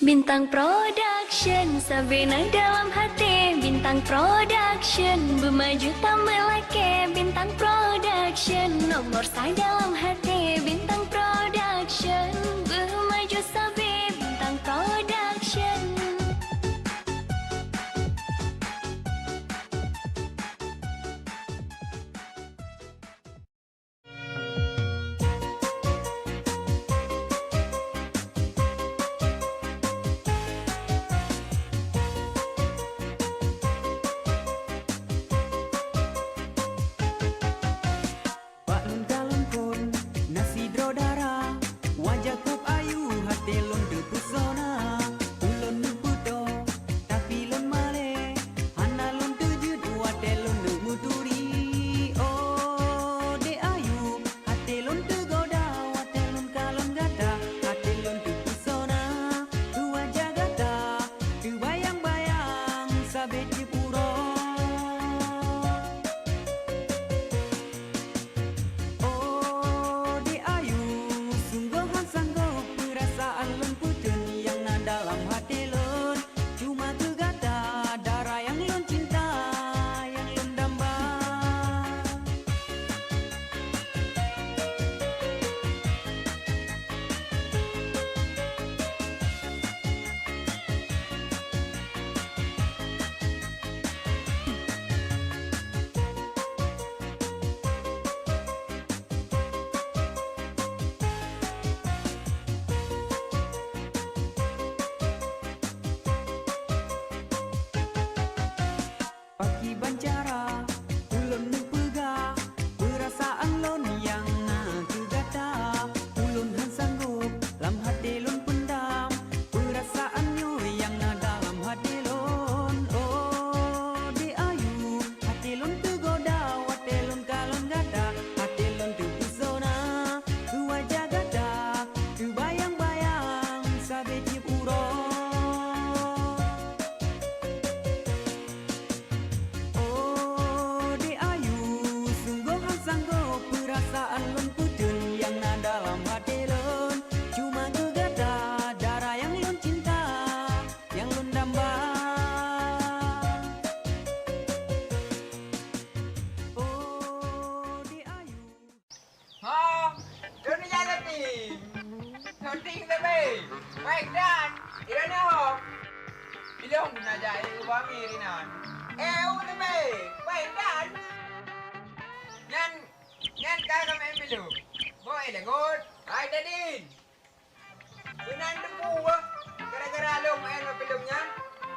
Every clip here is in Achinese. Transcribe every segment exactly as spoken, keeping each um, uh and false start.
Bintang Production, sabe na dalam hati. Bintang Production, beumaju tameulakée. Bintang Production, nomor sa dalam hati. Bintang Production, beumaju sabe. Bintang Production. Bak lôn kalon phon na sidroe dara, wajah kôb ayu, até lôn teupesona. Ulôn neupeutoe, tapi lôn malée, hana lôn teujeuet watée lôn neuk meuturi. Oh, dek ayu, até lôn teugoda watée lôn kalon gata, até lôn teupesona. Keu wajah gata teubayang-bayang sabe tieb uroe. Oh, dek ayu, sunggoh han sanggob peurasaan lôn peuteun nyang na dalam até lôn. Cuma keu gata, dara nyang lôn cinta, nyang lôn damba. Pakriban cara ulôn neupeugah peurasaan lôn nyang na keu gata. Ulôn han sanggob lam até lôn peundam peurasaan nyoe nyang na dalam até lôn. Oh, dek ayu, até lôn teugoda watée lôn kalon gata. Até lôn teupesona keu wajah gata, teubayang-bayang sabe tieb uroe. Oh, dek ayu, sunggoh han sanggob peurasaan lôn peuteun nyang na dalam até lôn. Cuma keu gata, dara nyang lôn cinta, nyang lôn damba. Oh, dek ayu. Ha, Doni jak syuting. Syuting sabe. Baik dan. Irene ho. Ilong guna jak eh ubah mi rinan. Eh, u sabe. Baik dan. Nyan, nyan ka kami milu. Boy lagot. Hai Dadin. Meunan teupeu, gara-gara lôn maén ngon filem nyan.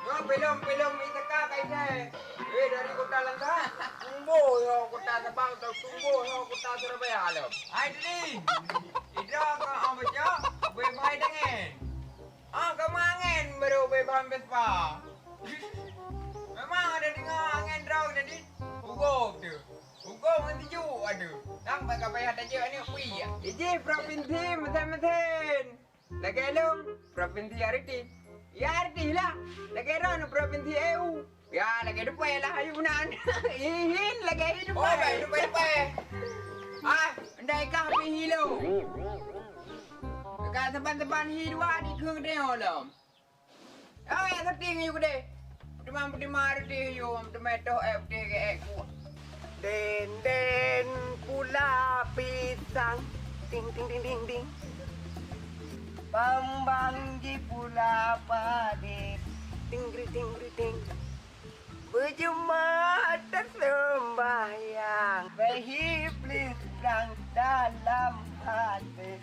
Nyoe filem-filem Itaka ka isai. Eh, dari kota Langsa, tumboh nyoe kota Sabang, atau tumboh nyoe kota Surabaya lom. Hai, Dudi. Idroe keu oh baca, beubai dangen. Ah, keu mangen baru beubai Vespa. Memang ada dengar angen droe tadi. Ugoe tu. Ugoe meutuju, aduh. Nang bak ka payah tajak aneuk kui, ya. Iji provinsi mesin-mesin. Lagèe lôn, provinsi artis. Ya, artis lah. Lagèe droeneuh provinsi E U. Ya, lagèe dupai lah, ayu nan. Ihin lagèe hi dupai. Oh, lagèe dupai-dupai. Ah, ndai kah pih hi lôn. Ka saban-saban hi dua di kheun teuh lom. Oh, ya, syuting yuk deh. Peutimang-peutimang artis yuk, teumé toh eh putih ke eh kuah. Dendeng pula pisang, ting, ting, ting, ting, ting. Bang-bang ji pula padi, ting, gri, ting, gri, ting. Beujeumaat taseumbahyang, beuhi plis prang dalam até.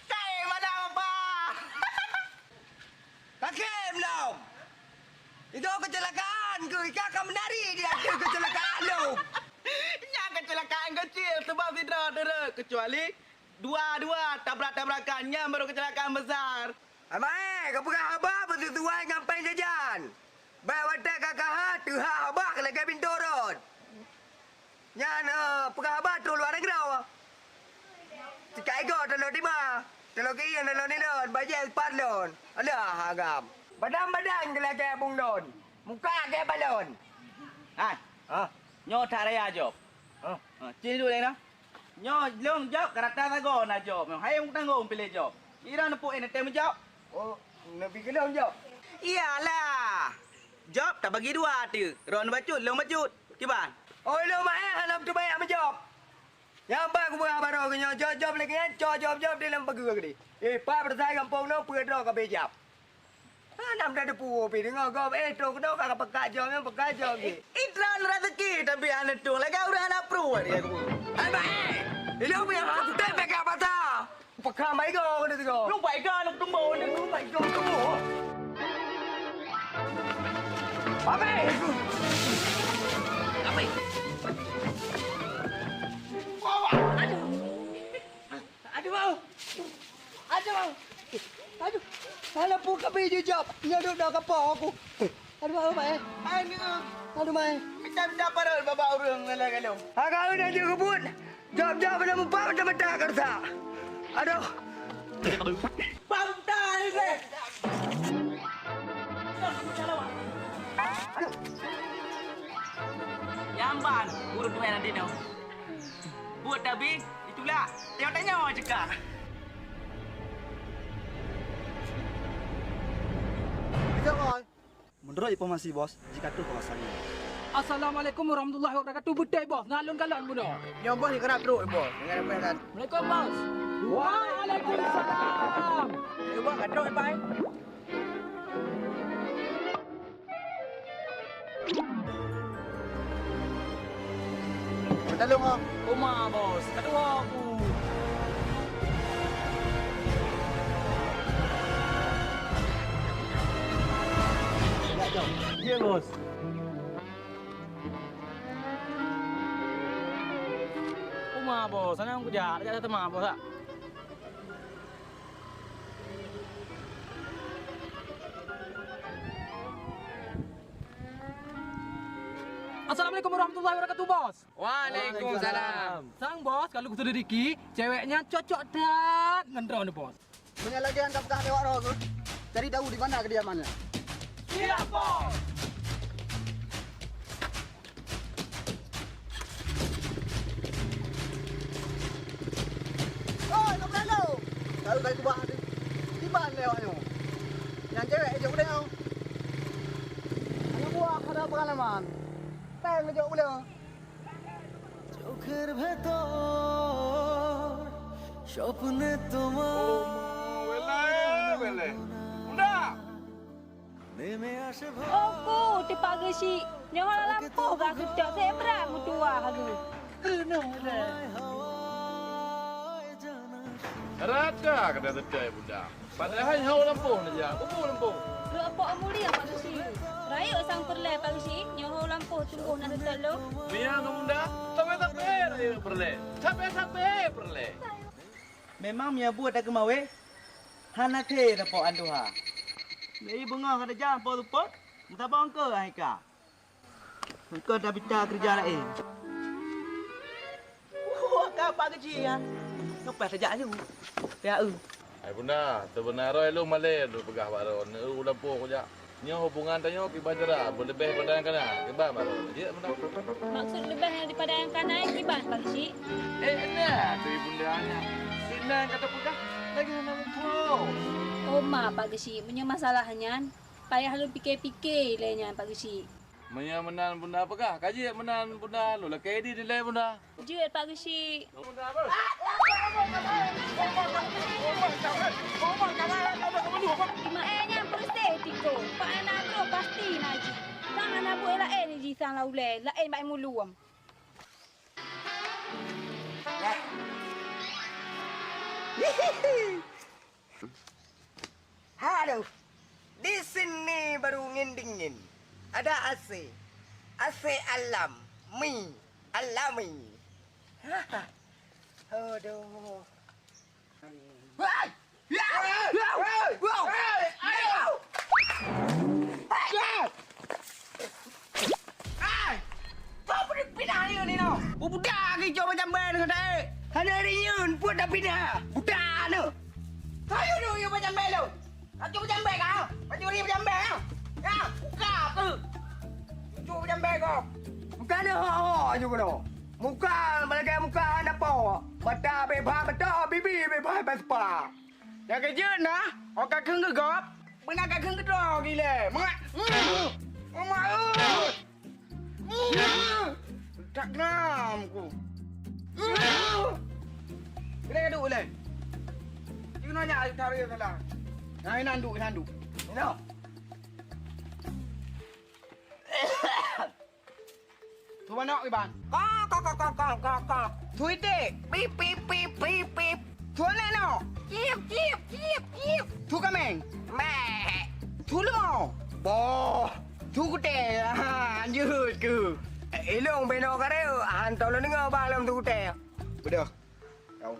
Kai madang apa? Kakém lom! Itu kecelakaan ke? Ika ka menari di atas kecelakaan lom! Nyan kecelakaan kecil, sebab sidroe turut, kecuali dua-dua tabrak-tabrakan, nyan baru kecelakaan besar. Amae, ka peugah haba beusesuai ngon péng jajan. Bèk watèe ka kaha teuhah haba lagèe pintoe rot. Nyan, eh, peugah haba trok luwa nanggroe. Sikai goe taloe tima, taloe keuieng, taloe nilon, bajèe pat lôn. Alah agam. Badan-badan keu lakèe abong lôn. Muka kèe balon. Hai. Hah? Nyoe that raya jaweueb. Hah? Ha, cit duek lé na. Nyoe lôn jaweueb, ka rata sagoe na jaweueb. Hai meutanggong piléh jaweueb. Ira neupok eh neutém jaweueb. Oh, neubi keulôn jaweueb. Iyalah. Jaweueb tabagi dua teuk. Droeneuh bacut, lôn bacut. Kiban? Oh, ilôn mak eh hana teubayak meujaweueb. Nyang ba kupeugah baroe keu nyoe, jaweueb-jaweueb lagèe nyan, cok jaweueb-jaweueb di lam pageue keudeh. Eh, pat peurasaan gampông nyoe peue droe ka bejap. Hana meutateupeue pih deungoe gob, eh, troh keunoe ka peugah jaweueb nyan, peugah jaweueb jih. Idroeneuh raseuki tapi hana tueng lagèe ureueng hana pruet ya ku. Hai mak eh, ilôn pih hana tueng peugah basa. Peugah bai goe keunoe sigoe. Lôn bai goe, lôn teumbon, lôn bai goe teumbon. Amai! Amai! Aduh! Aduh, aduh! Aduh! Salah pun kami jujok, nyoe duek dah kapok aku. Aduh, aduh, mai. Aduh, mai. Minta-minta parot babah ureueng lalai kalo. Agak udah je kebun. Jaweueb-jaweueb pada mupat mata-mata ka rusak. Aduh. Bang, tahan ni, Greg. Aduh. Nyang ban, ureueng tuai nanti nyoe. Buet tabi, ditulak. Tengok-tengok cekak. Bisa, Bang. Meunurot informasi, Bos, jih ka troh kawasan nyoe. Assalamualaikum warahmatullahi wabarakatuh. Beutôi, Bos. Ngon lôn kalon bunoe. Nyoe, Bos, jih ka na troh, Bos. Dengan apa yang kan? Assalamualaikum, Bos. Waalaikumsalam. Ayo, Bos, ka troh, Bos. Beutolong, oh. Oma, Bos. Ka tuha aku. Ya, Bos. Oma, Bos. Sana aku jak. Jak teuma, Bos, tak? Assalamualaikum warahmatullahi wabarakatuh, Bos. Waalaikumsalam. Sang Bos, kalau kuselidiki, cewek nyan cocok that ngon droeneuh, Bos. Meunyo lagèe nyan ka peugah lewat roh keuh, cari tahu di mana kediamannya. Siap, Bos. Oi, Bang Bralo! Tahu kai kubah tu. Kiban lé awak nyoe. Nyang cewek jok ulèe. Aneuk buah kada pengalaman. Teng jok ulèe. চোখের ভেতর স্বপ্নে তোমার Oh, bela, bela. Udah. Oh, ku, teupageusi. Nyoe hana lampôh gak geutok, saya berat meutuwah lagèe. Rata kena tetai bunda. Padahai hau lampôh neujak, bubu lampôh. Lôn apok mulia Pak Geusi. Rayeuk sang peureulèe Pak Geusi, nyoe hau lampôh tumboh na teutôt lôn. Mia ngon bunda, sabe-sabe rayeuk peureulèe. Sabe-sabe peureulèe. Memang mia buet dak keumawé, hana thé tapok antuha. Lé beungoh ka tajak po teupot, meutabong keu hai ka. Engkau dah bita kerja laén. Oh, ka Pak Geusi nyan. Lepas saja aju. Ya, eu. Hai bunda, sebenarnya lôn malèe lôn peugah bak droeneuh, eu, u lampôh kujak. Nyoe hubungan tanyoe kiban cara, beuleubeh pada nyang kana. Kiban bak droeneuh. Jeuet bunda. Maksud leubeh daripada nyang kana, kiban Pak Geusi? Eh, na tu bunda nyan. Sinan ka tapeugah lagi hana muphom. Oh, ma Pak Geusi, meunyoe masalah nyan, payah lôn pike-pike lé nyan Pak Geusi. Meunyoe meunan bunda peugah, ka jeuet meunan bunda, lôn lakèe di dilèe bunda. Jeuet Pak Geusi. Imeum nyan peureuséh tiko, Pak Anadro pasti na jih. Sang hana buet laén jih sang lam ulèe, laén bak mulum. Aduh, di sini baru dingin-dingin. Ada A C. A C alam. Mi. Alami. Aduh. Hai! Hai! Hai! Hai! Hai! Hai! Kau boleh pindah dia ni, no? Budak lagi jauh macam mana dengan tak? Hana hari ni pun dah pindah. Budak tu. Ayo dulu, you macam mana? Aku macam mana kau? Aku ni macam mana? Ya, buka tu. Cucuk macam mana kau? Bukan dia ho-ho je kena. Muka, malaikat muka hana po. Mata bebas betul, bibi bebas bespa. Nyang keujeuet na, oh ka kheun geugob, beuna ka kheun geudroe gilée. Mak! Mak! Tak kenam ku. Ilée ka duek ilée. Cuma nyak taroe salah. Nah, inan duek, inan duek. Inoe. Su manok, Iban. Kok, kok, kok, kok, kok, kok, kok. Su iték. Pip, pip, pip, pip, pip. Su aneuk nyoe. Ciep, ciep, ciep, ciep. Su kaméng. Meh. Su leumô. Boh. Su kutée. Ha, jeuet keuh. Eh, ilong beno kare, hantom lôn deungoe bang lom su kutée. Beudôh. Kau.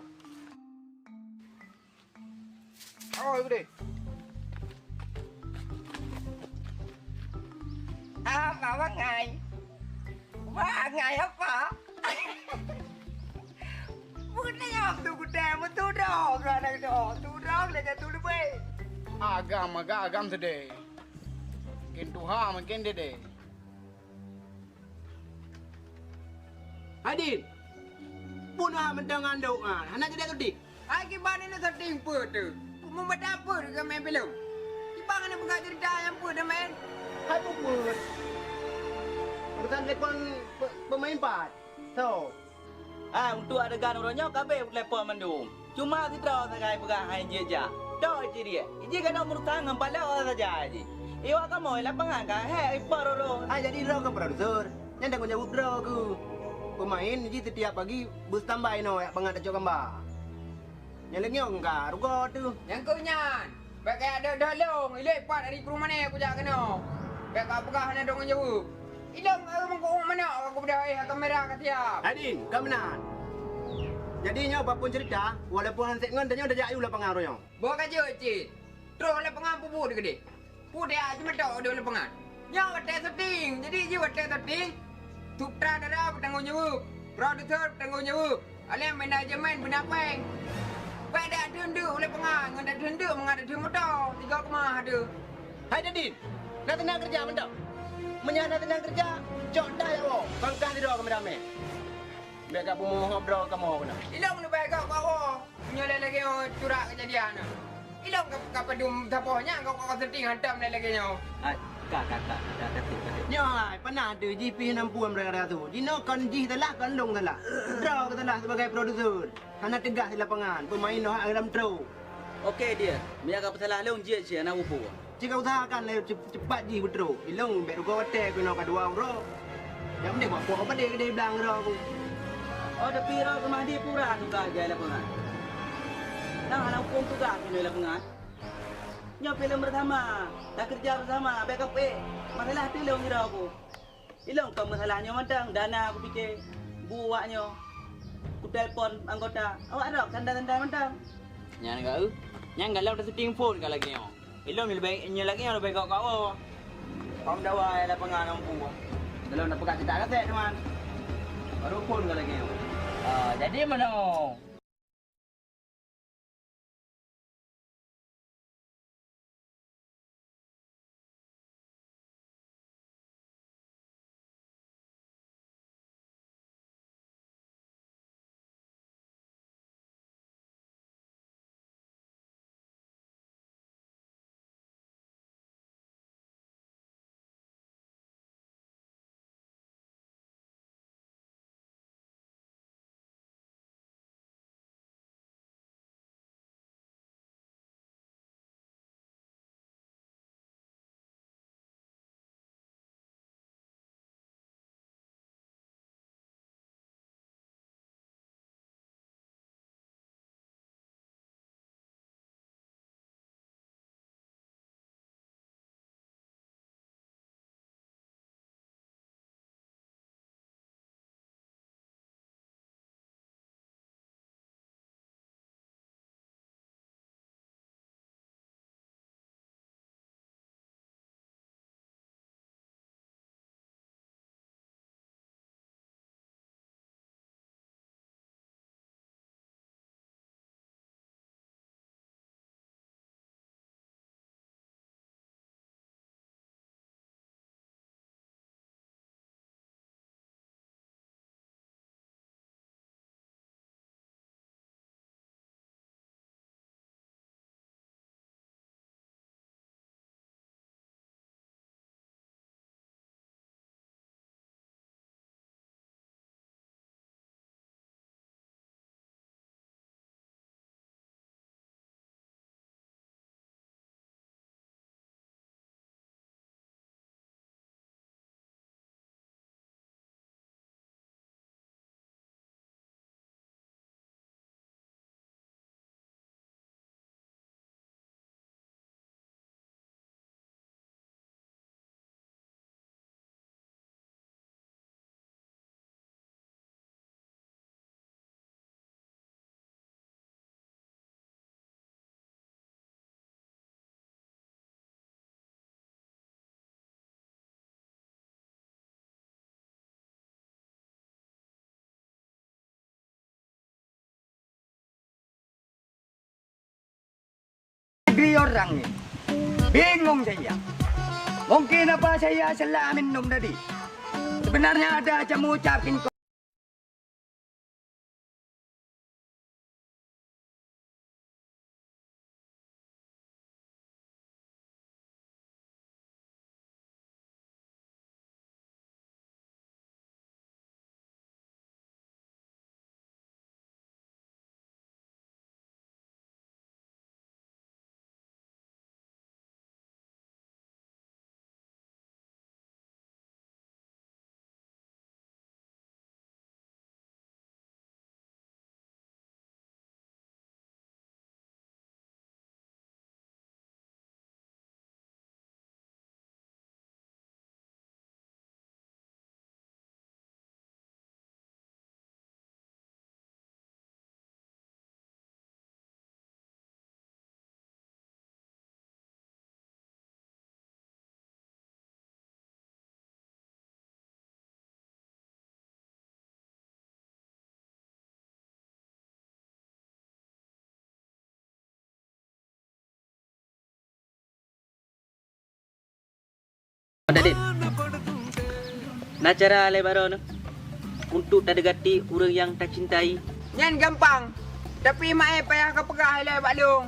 Oh, ibu deh. Apa bangai? Bangai apa? Bukan yang tu gudang, betul dah, beranak dah. Tu dah, dah jatuh lebih. Agam, agam, agam sedih. Mungkin Tuhan, mungkin dia deh. Hadin, bunoe mantong ngon duek nyan, hana jeuet syuting. Hai kiban nyoe syuting peue teuh? Peue meubaca peue keu main filem? Kiban hana peugah cerita nyang peue teuh main? Hai peue-peue? Urusan telepon pe-, pemain pat. So. Ah, untuk adegan uroe nyoe ka abéh telepon mandum. Cuma sidroe sagai peugah hai jijak. Tok cit dia. Iji keunoe meurutan ngon paloe saja ji. Iwak kamoe lapangan ka hék ipa rolo. Ah, jadi droe keu produser. Nyan tanggung jaweueb droe keu. Pemain ji setiap pagi beustandby inoe jak bangat tacok gamba. Nyan leunyong ka rugoe teuh. Nyang keu nyan. Bék kajak deuh-deuh lôn, ilée pat dari Purmané kujak keunoe. Bék kapeugah hana tanggung jaweueb. Ilong, eh, meuku'ueng manok ka kubeudôh, eh, kamera ka siap. Adin, ka meunan. Jadi nyoe apapun cerita, walaupun han sép ngon, tanyoe tajak aju lapangan uroe nyoe. Boh ka jeuet cit. Troh lapangan peubuet keudeh. Peue tajak jimeutok u lapangan. Nyoe watée syuting, jadi jih watée syuting. Sutradara beutanggung jaweueb, produser beutanggung jaweueb, alèh manajemen beuna péng. Bék dak teuntèe u lapangan ngon dak teuntèe mangat dak teuntèe moto, tiga keumah teuh. Hai Dadin, na teunang keureuja mantong. Meunyo na teunang keureuja, cok dah jak woe, bangkah sidroe kameramen. Bék ka peumoh droe kamoe keunoe. Ilong leubeh gak keu awak. Nyoe lé lagèe nyoe curak keujadian nyoe. Ilong ka, ka padum saboh nyan ka, ka, ka syuting hantom lé lagèe nyoe. Hai, ka, ka, ka, ka, ka, ka, ka. Nyoe hai, pernah teuh jih pih nam puan meuraya-raya su. Jinoe kon jih salah, kon lôn salah. Droe keuh salah sebagai produser. Hana teugas di lapangan, peumain nyoe hak lam trok. Oke, dia. Meunyo ka peusalah lôn, jeuet cit hana peue-peue. Cit ka usahakan lé cep-, cepat jih beutrok. Ilong bèk rugoe watèe keunoe ka dua uroe. Nyang penting buat poh padé keudéh blang droe ku. Oh, tapi droe keu Mahdi pura tugaih jai lapangan. Nang hana hukôm tugaih keunoe lapangan. Nyoe filem bersama, takeureuja bersama, bèk kapék. Masalah teuh lôn sidroe ku. Ilong kon masalah nyoe mantong, dana kupike, bu awak nyoe. Kutelepon anggota, awak rhok santai-santai mantong. Nyan ka eu. Nyan galom tasyuting phon ka lagèe nyoe. Ilong leubeh, nyoe lagèe nyoe leubeh gok-gok. Pom dawa lapangan mampu. Galom tapeugah cetak kasét, teuma. Baru phon ka lagèe nyoe. Ah, jadi meunoe. Di orang ni. Bingung saya. Mungkin apa saya salah minum tadi. Sebenarnya ada cemu ucap. Pada Din. Na cara lé baroe neuh untuk tadegati ureuëng nyang tacintai? Nyan gampang, tapi maé payah kapeugah ilée bak lôn.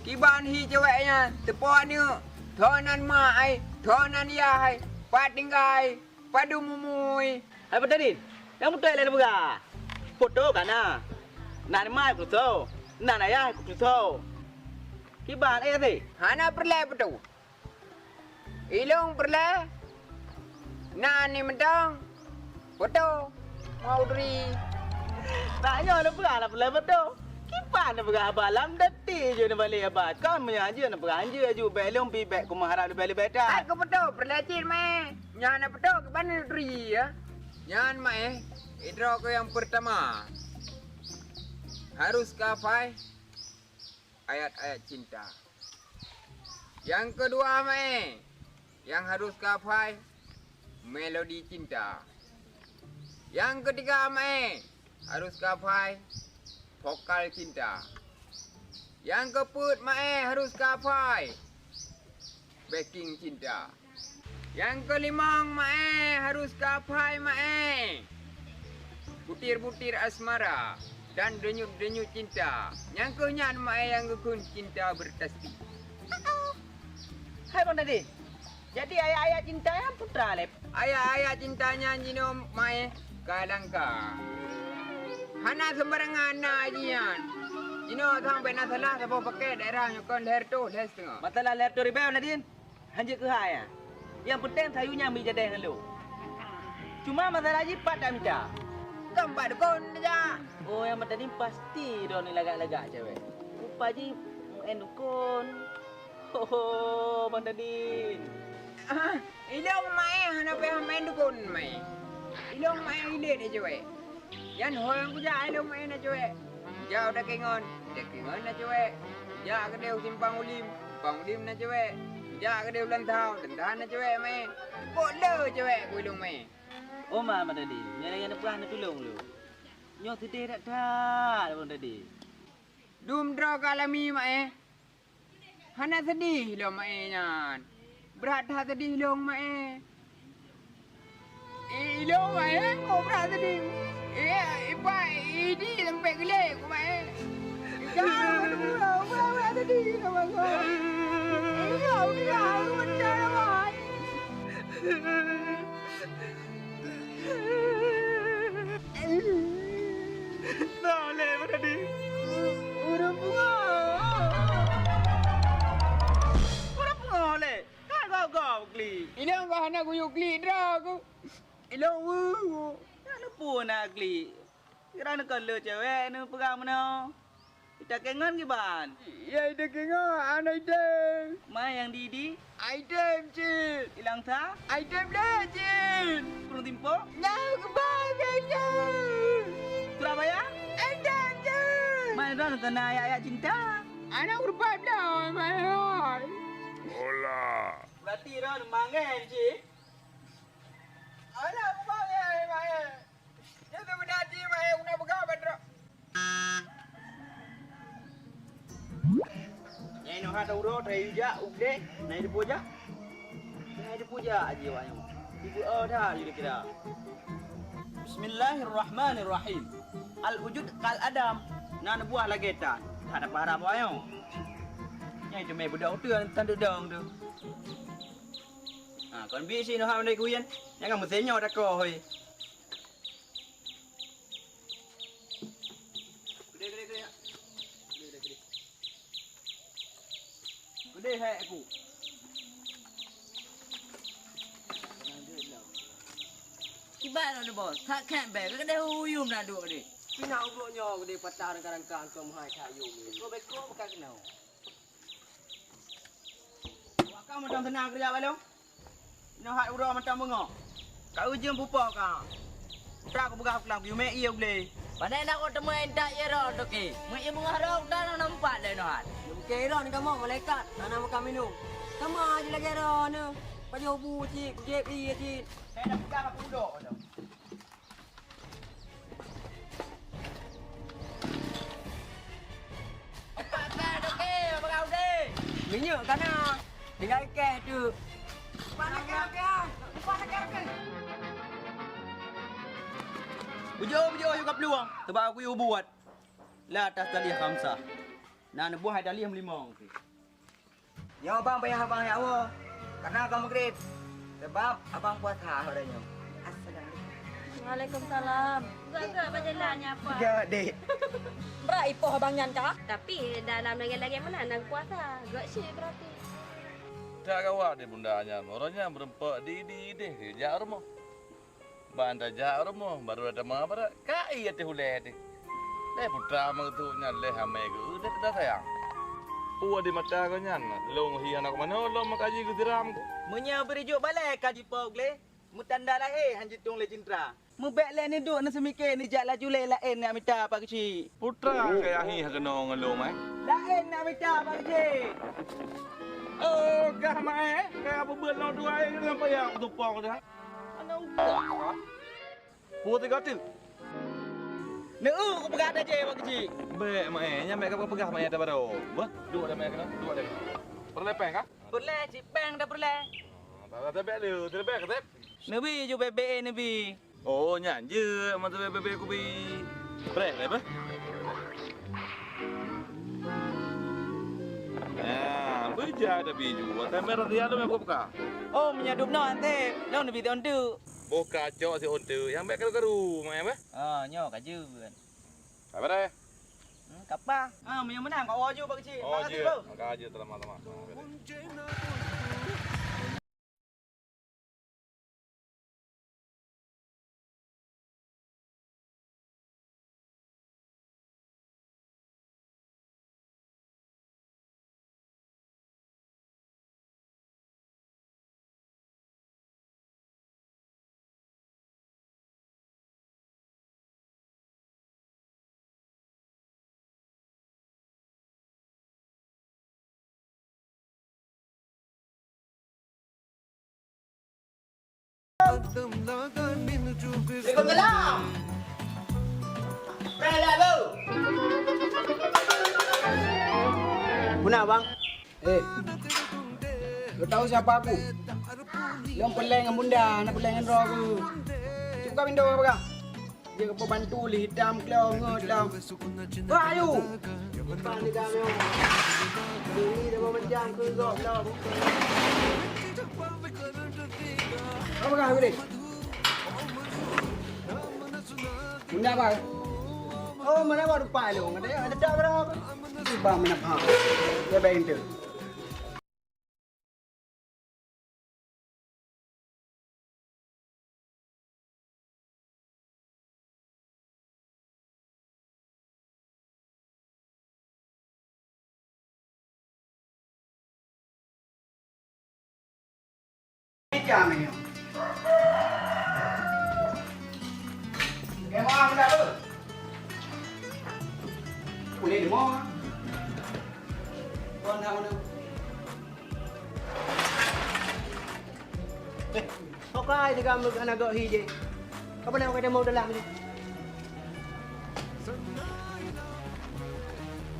Kiban hi cewek nyan, teupo aneuk, tho nan ma ai, tho nan yah ai, pat tinggai, padum umui. Hai Pada Din, nyang beutôi lé neupeugah. Poto ka na. Nan ma ai kutusoe, nan ayah ai kutusoe. Kiban éh sih? Hana peureulée poto. Ilong peureulée, na ni mantong, poto, mau duri. Tanyoe neupeugah na peureulée poto. Kiban neupeugah haba lam dati jeuet neubalek haba. Kon meunyoe hanjeuet neupeugah hanjeuet aju, bék lom pi bék kumaharap leubeh-leubeh that. Aku poto peureulée cit meh. Nyan na poto kiban neuturi ya. Nyan meh, idroe keu nyang peurtama. Harus ka phai ayat-ayat cinta. Nyang keudua meh, nyang harus ka phai melodi cinta. Nyang keutiga meh, harus ka phai vokal cinta. Nyang keupeuet meh, harus ka phai backing cinta. Nyang keulimong meh, harus ka phai meh butir-butir asmara dan denyut-denyut cinta. Nyang keuh nyan meh nyang geukheun cinta bertasbih. Hai Bang Dadi, jadi ayat-ayat cinta nyan peue teuma lé? Ayat-ayat cinta nyan jinoe meh ka langka. Hana seumbarangan na jih nyan. Jinoe sampoe na salah saboh paket daerah nyoe kon lhèe reutôh lhèe siteungoh. Masalah lhèe reutôh ribèe Bang Dadi. Hanjeuet keuhai nyan. Nyang peunteng sayue nyan mita jadeh ngon lôn. Cuma masalah jih pat tamita. Kon bak dukon tajak. Oh, nyang Bang Tadin pasti droeneuh lagak-lagak cewek. Rupa jih meu'en dukon. Hoho, Bang Tadin. Ah, ilong maé hana payah meu'en dukon maé. Ilong maé ilét cewek. Nyan ho nyang kujak ilong maé na cewek. Jak u Takengon, Takengon na cewek. Jak keudéh u Simpang Ulim, Simpang Ulim na cewek. Jak keudéh u Lantau, Lantau na cewek maé. Bok le cewek ku ilong maé. Oma Madadi, nyoe lagèe neupeugah neutulông lôn. Nyoe seudeh that-that lôn tadi. Dum droe ka lami maé. Hana seudeh lom maé nyan. Brat that seudeh lôn maé. Eh, ilôn maé, kok brat seudeh. Eh, ipai idi sampai geulek ku maé. Ika, brat seudeh lôn maé. Iya, iya, aku macam apa? Nah, lé, Madadi. Ureueng pungo. Ureueng pungo, lé. Ka gau-gau klik. Ilong ka hana kuyue klik droe ku. Ilong wu. Nyan neupue na klik. Kira neukon le cewek neupeugah meunoe. Ita kengon kiban? Ya, ita kengon, aneuk item. Ma nyang di-di? Item cit. Ilang sa? Item le cit. Kurung timpo? Nyang keubah gaya. Surabaya? Item cit. Ma ron kena ayat-ayat cinta? Aneuk rupa dah, mai. Bola. Berarti ron mangen cit. Alah, mangen, mangen. Nyoe seubeuna jih, Mak, eh, guna peugah ban droe. Nyan inoe Ka uroe tayue jak u glé, na teupeue jak? Na teupeue jak aja awak nyoe. Ibu oh that jih kira. Bismillahirrahmanirrahim. Al-wujud kal adam. Na neubuah lagèe tan. That dapat harap awak nyoe. Nyang teumé budak uteuen tan deudong tu. Ha, kon bisi neuhah mandai kuyen. Nyang ka meuseunyoe dakoh hôi. Keudeh, keudeh, keudeh. Keudeh, keudeh, keudeh. Keudeh hai aku. Kiban lôn, Bos. That khék bèe. Keudeh uyum na duek keudeh. Pih na ubrok nyoe keudeh patah rangka-rangka keu meuhai that yum. Beko-beko bukan keunoe. Wak ka mantong teunang keureuja bak lôn. Inoe hat uroe mantong beungoh. Ka ujeueng pupo ka. Utak kupeugah pulang, yue mé ié u glé. Panè na kau teumé intat ié droe toke. Meu ié beungoh droe utak na nampak lé inoe hat. Yue mé ié droe ni kamoe malaikat, na na makam minong. Sama aja lagèe droe nyoe. Pajoh bu cit, kujép ié cit. Hai dah peugah aku udok. Minyeuk ka na, tinggai kèh teuk. Bujôh-bujôh yue kaplueng, teubak aku yue buet. La tas taliah khamsah. Na neuboh hai taliah meulimong. Nyoe bang payah abang jak woe, karena ka meugreb. Sabab abang puasa uroe nyoe. Assalamualaikum. Waalaikumsalam. Gak-gak bak jalan nyan, Pak. Gak, Dek. Brat ipoh abang nyan kah? Tapi dalam lagèe-lagèe meunan na puasa. Gak syik berarti. Tak gawat deh bunda nyan. Orang nyan berempat di, di, di, di, jak rumoh. Ban tajak rumoh, baru ada meubarak. Ka ié teuh ulèe teuh. Lé putra meutuek nyan lé hamé geu, lé putra sayang. Peue di mata geuh nyan, lôn hi aneuk manoe, lôn meukaji geusiram. Meunyoe beureujuk balèe ka jipo glé, meutanda lahé han jitueng lé cintra. Meubèk lé neuduek neuseumiké, neujak laju lé laén neumita Pak Keuchik. Putra kaya hi ha keunoe ngon lôn, eh? Laén neumita Pak Keuchik. Oh, gah mai, eh? Kaya beubeuet lôn dua, eh, ngon payah tupok dah. Aneuk ubak. Peue teuga teuk? Neu, kupeugah tajé Pak Keuchik. Bèk, Mak, eh. Nyan bèk kapeugah, Mak, eh, ata baroe. Beuh, duek dah, Mak, eh, keunoe. Duek dah. Peureulèe péng kah? Peureulèe, cit péng dah peureulèe. Ah, tak, tak, tak, bèk lé, tak, bèk, tak. Neubi ju bèk-bèk, eh, neubi. Oh, nyan jeuet, masa bèk-bèk kubi. Preh, preh, preh. Nah, beujah dah biju. Atai merah dia tu, Mak, buka. Oh, meunyoe dum nyoe, Ante. Nyoe neubi teuh. Boh kacok si onteuk, nyang bèk karu-karu, Mak, ya, bah? Ah, nyoe ka jeuet. Ka beureh? Hmm, ka paih. Ah, meunyoe meunan, ka woe ju bak keuchik. Oh, bak jeuet. Bak ka jeuet, teuma-teuma. Ah, beureh. Waalaikumsalam. Preh lah, Bu. Muna, Bang? Eh, lu tahu siapa aku? Lôn peureulèe ngon bunda, na peureulèe ngon droe ku. Cok buka pintoe, buka. Dia keu pembantu lé hitam klong ngon dalam. Wah, ayu. Depan ni kami. Ini dah macam ke gok dah. Apa kah, Budi? Bunda apa? Oh, mana baru pak lu? Ada, ada tak berapa? Bang, mana paham? Dia bayar tu. Boleh lima. Kau nak mana? Eh, kau kai ni kamu anak gok hi je. Kau boleh pakai demo dalam ni.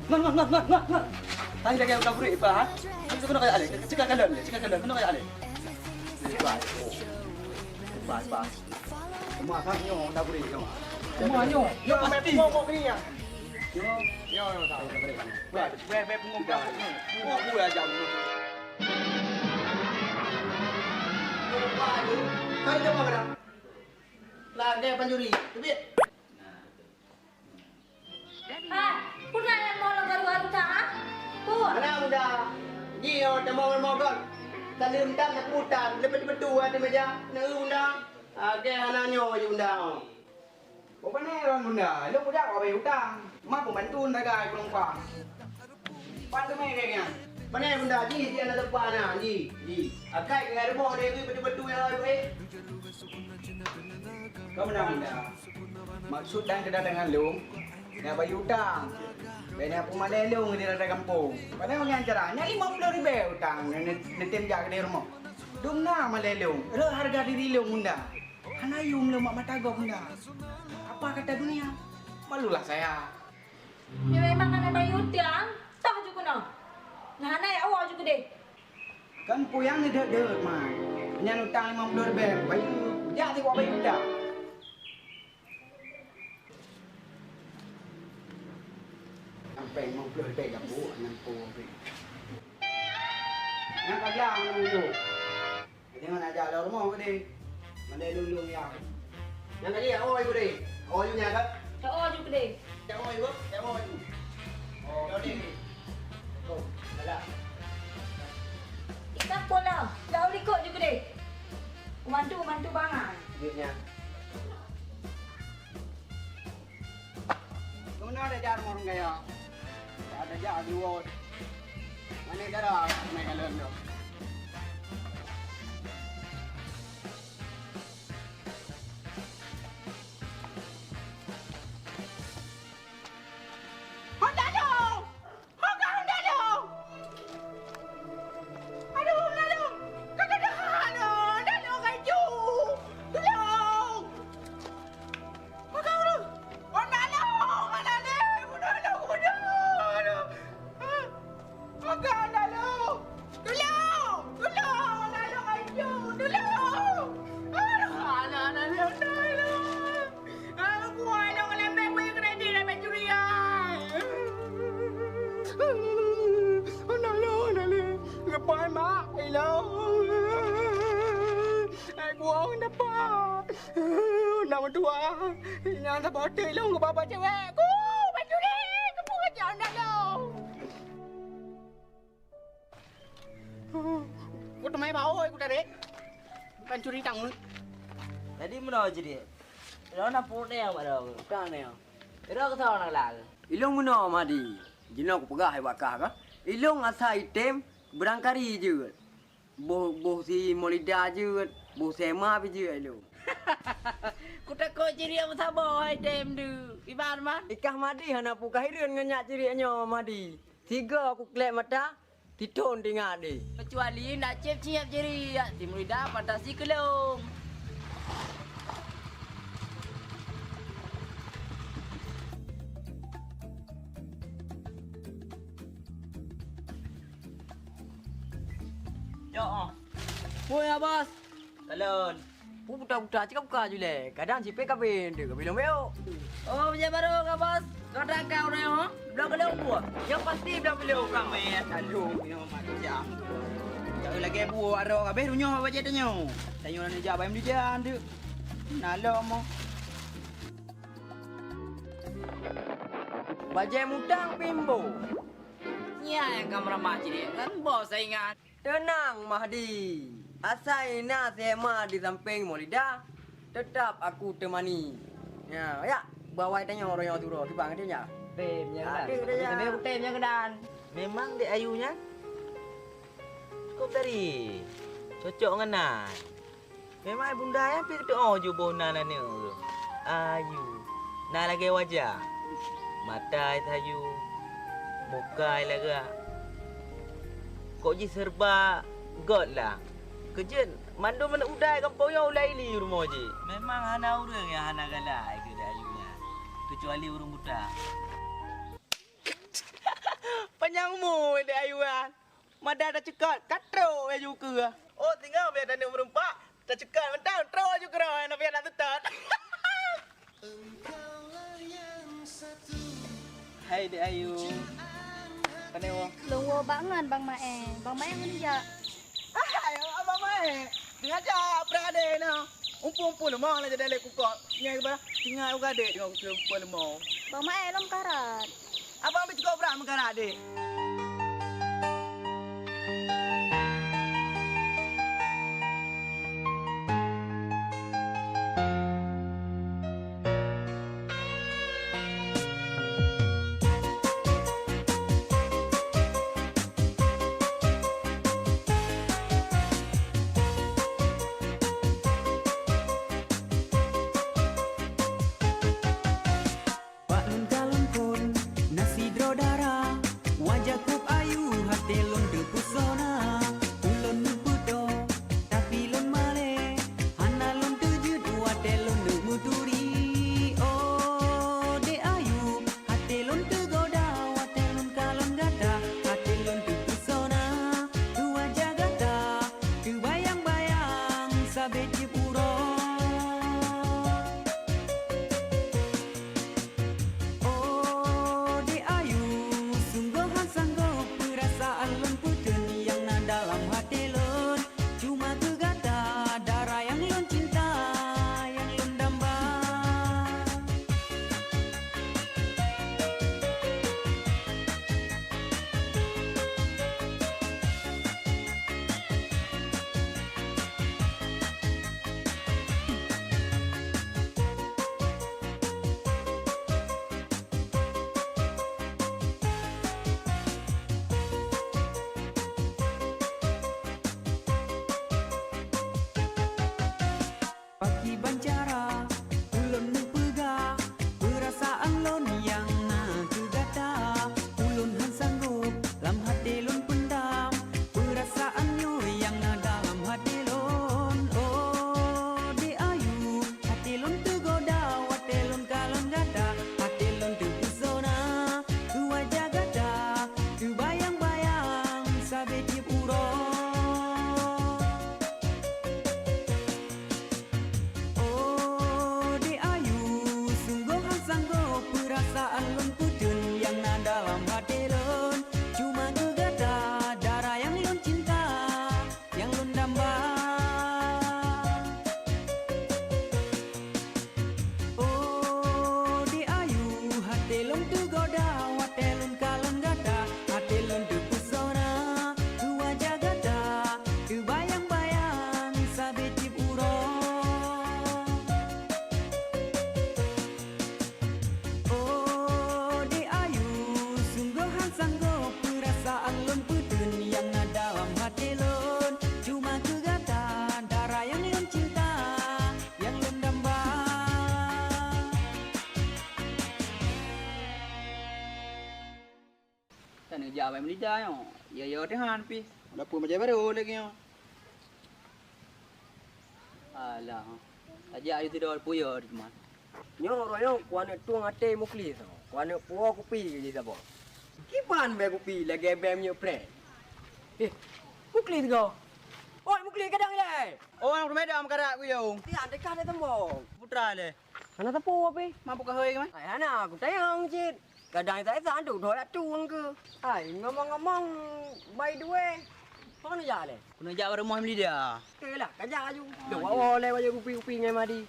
Ngon, ngon, ngon, ngon, ngon, ngon. Hai lagèe budak burit, Ipa, ha? Keunoe kajak lé, cit kalon lé, cit kalon, keunoe kajak lé. Ipa, Ipa, Ipa. Cuma that nyoe budak burit, nyoe. Cuma nyoe, nyoe pasti. Nyoe, nyoe, nyoe, tak. Bèk, bèk, bèk, pungo. Oh, buya jam. Lagèe pancuri, teubiet. Hai, peue na nyang mo lom garu-garu that, ha? Peue? Hana, Bunda. Jih, oh, tamong rumoh göt. Saleuem tan, tapeue tan. Leupah-leupah tu, di meja. Na, Bunda. Lagèe hana nyoe, Bunda. Oh, pane lôn, Bunda. Lôn kujak awak bayeue utang. Ma pembantu sagai penumpang. Pan teumé lagèe nyan. Pane Bunda jih, jih aneuk teumpat na, jih, jih. Akai keu rumoh lé geuh beutôi-beutôi nyang lagèe. Ka meunan Bunda. Maksud dan keudatangan lôn, na bayeue utang. Bèk na peumalèe lôn di rata gampông. Padahai ngon cara nyan limong ploh ribèe utang nyang ne-, neutem jak keudéh rumoh. Dum na malèe lôn, rhot hareuga diri lôn Bunda. Hana yum lôn bak mata gob Bunda. Apa kata dunia? Malulah saya. Nyoe memang hana bayeue utang, toh ju keunoe. Nyan hana jak woe ju keudéh. Kan peue nyang neudeuet-deuet, Man. Nyan utang limong ploh ribèe, bayeue, jak sigoe bayeue utang. Sampai limong ploh ribèe gabuk, nyan peue. Nyan ka jak, nyan. Deungon aja lom rumoh geude. Mandai lôn-lôn ya. Nyang tadi ya, oh, ibu deh. Oh, you nya kan? Ya, oh, you gede. Ya, oh, ibu. Ya, oh, ibu. Oh, kau ni. Oh, salah. Kita pola. Jauh likot you gede. Bantu, bantu bangai. Duitnya. Keunoe tajak rumoh ureueng kaya. Tajak dua. Mana dara naik kalon tu? Honda tu! Ho ka Honda lôn! Aduh, Honda lôn! Ka, ka, ka, aduh, Honda lôn laju! Tulông! Ho ka, aduh! Honda lôn! Honda lôn! Bunoe lôn, bunoe lôn! Ho ka Honda lôn! Tulông! Tulông! Honda lôn laju! Tulông! Aduh, aduh, aduh, Honda lôn! Aku adoe lembek beu kredit dan pencurian. Anak lôn, anak lôn. Lepas mak, ilong. Aku orang dapat. Nak mentua. Yang dapat hotel ilong ke bapa cewek. Ku pencuri. Ku pencuri anak lôn. Ku teumai bak oi ku tarék. Pancuri tanggôi. Jadi meunoe jih. Lôn na peuet nyoe bak droe. Ka nyoe. Droe keusoe na lal. Ilong meunoe Madi. Jinoe kupeugah hai bak kah ka. Ilong asai item beurangkari jeuet. Boh, boh si Molida jeuet, boh Sema pih jeuet ilong. Kutakot ciriek meusaboh hai tem du. Iban man. Ikah Madi hana peue ka hireuen ngon nyak ciriek nyoe Madi. Sigoe kuklek mata, sithon tingat deh. Keucuali nak cép ciep jiriek, si Murida pantas sikeulong. Cok, oh. Woi, Abas. Kalon. Peue buta-buta cit ka buka ju lé. Kadang cit pih ka beu, deuh ka beu lôn beu. Oh, bijéh barô ka, Bos. Ka takah ureueng nyoe, bloe keu lôn buah. Nyoe pasti bloe keu lôn ka. Meh, lalu nyoe macam. Cak lagèe buah arok habéh runyuh bajèe tanyoe. Tanyoe na jak bayang dijan tu. Na lom. Bajèe mutang pih mbo. Nyan nyang ka meuramah cit nyan, bos saingan. Teunang, Mahdi. Asai na Sema di sampéng Maulida, teutap aku teumani. Nyan, yak, bawai tanyoe uroe nyoe turoe, kiban gata nyan. Tem nyan. Aduh, keudan. Tem nyan keudan. Memang dek Ayu nyan. Cukup tari. Cocok ngon na. Memang bunda nyan pih geuteu'oh ju boh nan aneuk. Ayu. Na lagèe wajah. Mata sayu. Muka lagak. Kok jih serba göt lah. Keujeuet mandum aneuk muda gampông nyoe ulai li rumoh jih. Memang hana ureueng nyang hana galak keu Ayu nyan. Keucuali ureueng buta. Nyang mu, Dek Ayu, kan? Mada taceukot, ka trok laju keue. Oh, tinggai biar taneuk meureumpok, taceukot mantong, trok laju keudroe, na biar tateutôt. Hai, Dek Ayu. Pane woe? Lôn woe bak ngon Bang Maé. Bang Maé ngon jak. Hai, Abang Maé. Sengaja peurade na. Umpung-umpung leumah lah jadi lé kukok. Nyan ba, tinggai u gadek dengan umpung leumah. Bang Maé lom karat. Abang bit kobra meukarat deh. Bak lôn kalon phon na sidroe dara, wajah kôb ayu, até lôn teupeusona. Ulôn neupeutoe, tapi lôn malée, hana lôn teujeuet watée lôn neuk meuturi. Oh, Dek Ayu, até lôn teugoda watée lôn kalon gata, até lôn teupeusona. Keu wajah gata, teubayang-bayang sabe tieb uroe. Oh, Dek Ayu, sunggoh han sanggob peurasaan lôn peuteun nyang na dalam até lôn. Cuma keu gata, dara nyang lôn cinta, nyang lôn damba. Pakriban cara ulôn neupeugah peurasaan lôn nyang na keu gata. Ulôn han sanggob lam até lôn peundam peurasaan nyoe nyang na dalam até lôn. Oh, Dek Ayu, até lôn teugoda watée lôn kalon gata, até lôn teupeusona keu wajah gata, teubayang-bayang sabe tieb uroe. Oh, Dek Ayu, sunggoh han sanggob peurasaan lôn peuteun nyang na dalam até lôn. Cuma keu gata, dara nyang lôn cinta, nyang lôn damba. Oh, Dek Ayu, até lôn teugoda watée lôn kalon gata, até lôn teupeusona keu wajah gata, teubayang-bayang sabe tieb uroe. Oh, Dek Ayu, sunggoh han sanggob peurasaan lôn peuteun nyang na dalam até lôn. Cuma keu gata, dara nyang lôn cinta, nyang lôn damba. Taneuk jak bak Melida nyoe. Yo-yo teuh han pih. Dapur macam baru lagi nyoe. Alah. Tajak di sidroe puyoe di teuma. Nyoe uroe nyoe ku aneuk tueng até Muklis. Ku aneuk puwoe kupi di saboh. Kiban bèe kupi lagèe bèe minyeuk preh. Eh, Muklis go. Oi, Muklis kadang ilèe. Oh, aneuk meudam karak kuyong. Tian dekat ada tembok. Putra leh. Hana teupeu api? Mampu keuhôi keu mah? Ai hana, kutanyong cit. Kadang saya sanduk dua ratus engke. Ai, ngomong-ngomong, by the way, kau keuneuk jak lé? Keuneuk jak bak rumoh Melida. Oke lah, kajak aju. Ah, dua iya. Oleh baju kupi-kupi ngai madi.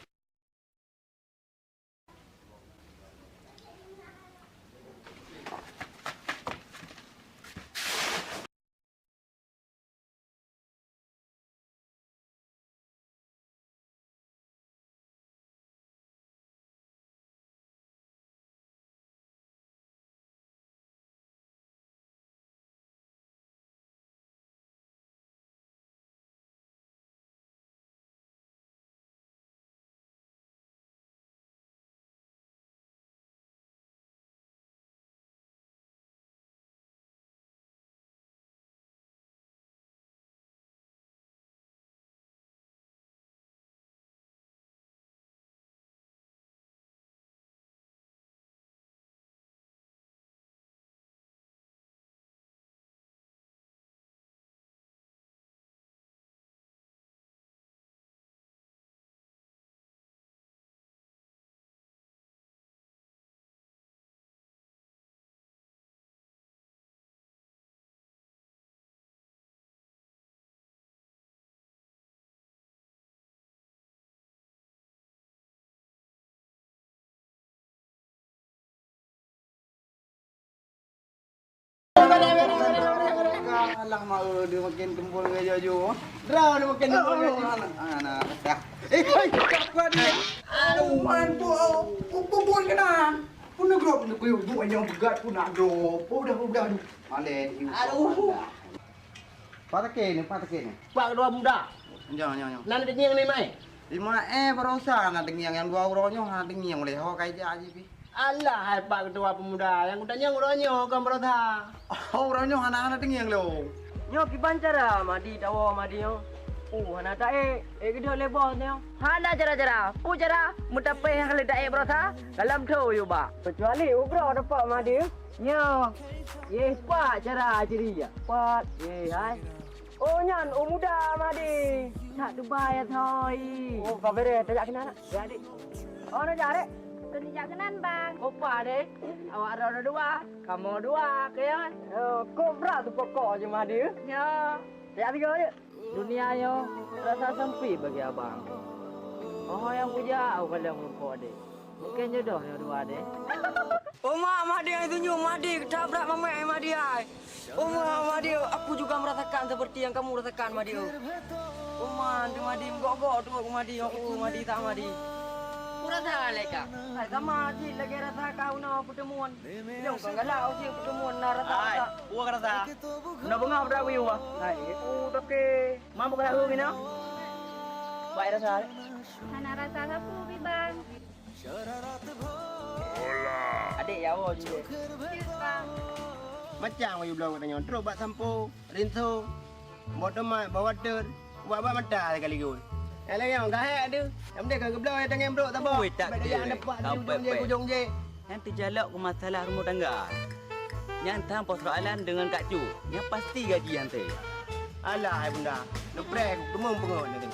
Alah, mak, eh, dia makin gembul gaya ju. Dra dia makin gembul gaya ju. Oh. Alah, alah, dah. Eh, hei, kuat dia. Aduh, man, bu-, bu-, bu-, bukan kena. Pun negro, pun negro, bu-, yang pegat pun nak drop. Oh, dah, oh, dah, aduh. Maleh, aduh. Aduh. Pak Tekin ni, Pak Tekin ni. Pak Ketua Pemuda. Nyo, nyo, nyo. Nan teungieng ni, Mai? Di Mai, eh, barosa na teungieng, nyang dua uroe nyoe hana teungieng lé, ho kai jak jih pih. Alah, hai Pak Ketua Pemuda, nyang kutanyong uroe nyoe kon barosa. Oh, uroe nyoe hana, hana teungieng lé. Nyoe kiban cara Madi tawoe Madi nyoe? Oh, hana taék, ék keudeh lé bos nyoe. Hana cara-cara, peue cara meutapéh nyang ka lheueh taék barosa, dalam tho yue ba. Keucuali ugroe teupeu Madi. Nyoe, yeh pat cara ciri ya. Pat, yeh hai. Oh nyan, oh muda Madi. That Dubai ya thoi. Oh, ka bereh, tajak keunan nak. Ya, Dik. Oh, na jak, Dek. Keu nijak keunan, Bang. Oh, pa, Dek. Awak droe dua, kamoe dua, ke ya? Oh, kok brat tu pokok je Madi. Ya. Tajak tiga je. Dunia nyoe rasa sempit bagi abang. Oh, nyang kujak, oh, kalon rumpok deh. Mungkin jodoh nyoe dua deh. Oh, mak, Madi nyang senyum, Madi, ketabrak mamek, Madi ai. Oh, mak, Madi, aku juga merasakan seperti yang kamu rasakan, Madi. Oh, mak, tu Madi, gok-gok tu aku, Madi, aku, Madi, tak, Madi. Kurasa leka. Hai, sama cit lagi rasa kau na pertemuan. Ilong kon galak, uji pertemuan na rasa. Ai, rasa. Buah rasa. Meunan beungoh beudak kuyue, bah. Hai, oh, toke. Mam buka lahu gina. Baik rasa. Hana rasa sapu, Bibang. Adik ya, oh, je. Cus, Bang. Macam kuyue bloe kat tanyoe. Trok bak sampo, rinso, bak tomat, bak water, bak, bak mata sekaligus. Yang lain, yang gahek tu. Yang penting kan geubloe, yang tangan brok, tak apa. Ui, tak ada. Baik dia, ada pak di ujung je, ujung je. Nyang teujalok keu masalah rumoh tangga. Nyang tham persoalan deungon Kak Cut, nyang pasti gaji han teuh. Alah, hai bunda, neupreh keumeung peungon nanti.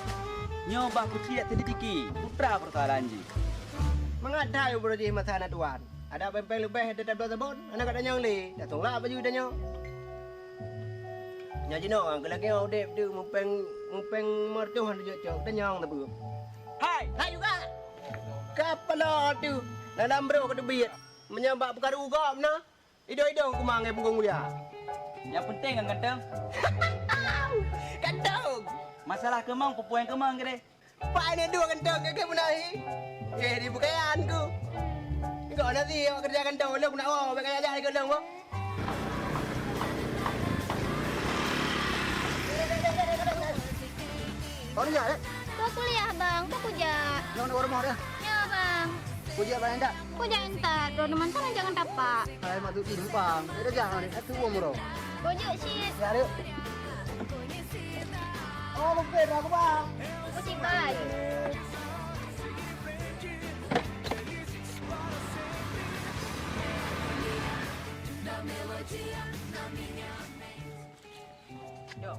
Nyoe bah kucit selidiki, putra persoalan jih. Mangat that ubroe jih masa na tuan. Ada péng-péng leubeh, ada tabloe sabon, aneuk gata nyang lé, dah tolak baju tanyoe. Nyan jinoe, keu lagèe udép tu, mupeng, mupeng meureutoh han teujok-jok, tanyong teubeuet. Hai! Hai juga! Kapala tu, dalam broh ka teubiet. Meunyoe bak peukaru gob na, idong-idong kuma ngon punggong mulia. Nyang penting kan ganteng. Ganteng! Masalah keumang, peue-peue nyang keumang keudeh. Pak ni dua ganteng ke, ke meunah hi? Eh, di bukaian ku. Kok nanti awak kerja ganteng, lôn nak awak, bèk kaya aja ke lôn, kok. Baru ya, eh? Kau kuliah, Bang. Kau kujak. Jangan nak rumah dah. Ya, Bang. Kujak, Bang, endak? Kujak entar. Dua teman sama jangan tapak. Hai, mak tu timpang. Ada jangan ni. Aku umur. Kujak, shit. Ya, ada. Oh, mungkin aku, Bang. Kujak, Bang. Yo.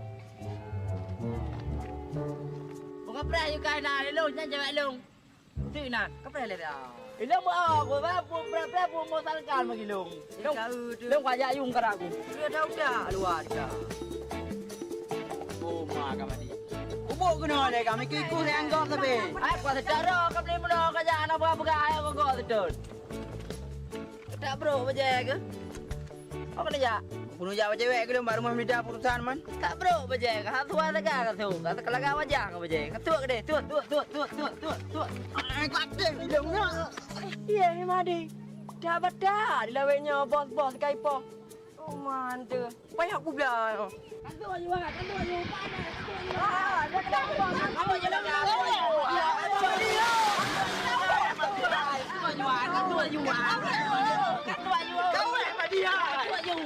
Bukan pernah juga na lelong, nyan jawab lelong. Tu na, ka pernah lihat dah. Ilong buat apa? Apa pernah pernah pun mau salkan bagi long. Long, long kajak yung karaku. Dia dah udah luar dah. Oh, ma ka mati. Ubok kena deh kami kikus yang gok tapi. Ai kuat secara kami mula kajak anak buah pegang ayam gok seton. Tak bro bajai ke? Apa kena jak? Bunuh jak bajai wek ke lom bak rumah mida putusan man. Tak bro bajai ke? Hak tuan lega ke tu? Kata kelaga wajah ke bajai? Ketuk ke deh? Tut, tut, tut, tut, tut, tut, tut. Ai kuat deh hidungnya. Iya ni madi. Dah batal dilaweknya bos-bos kai po. Oh, mantap. Payah aku bilang. Kandung ayu ah, kandung ayu panas, kandung ayu. Ah, dia kena apa? Kandung ayu. Kandung ayu. Kandung ayu. Kandung ayu. Kandung ayu.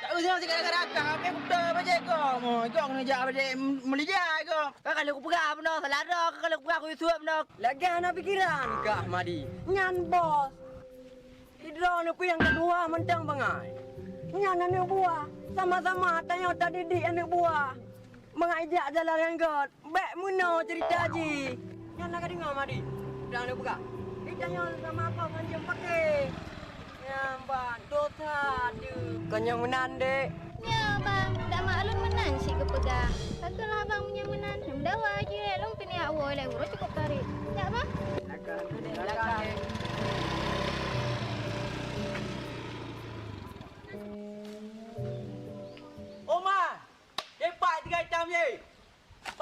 Tak usah sikit gara-gara kau, apa yang kuda baca kau? Mau kau kena jak baca melijak kau. Kau kalau aku pegang apa nak salah dah, kau kalau aku pegang aku Yusuf nak. Lagi anak pikiran kah Madi? Nyan bos. Sidroe neupeu nyang keudua mantong bangai. Nyan aneuk buah, sama-sama tanyoe tadidik aneuk buah. Mangat ijak jalan ngon gèt, bèk meunoe ceurita jih. Nyan na ka deungö Madi, udang aneuk peugah. Di tanyoe sama apa ngon jeuem paké. Nyan ban dosa deuh. Kon nyang meunan, Dek. Ya, Bang. Dak maklum meunan cit geupeugah. Pakon lah Abang meunyoe meunan? Meudawa jih, lôn pih nyak woe lé uroe cukôp tarék. Nyak, Bang? Belakang, Dek. Belakang, Dek.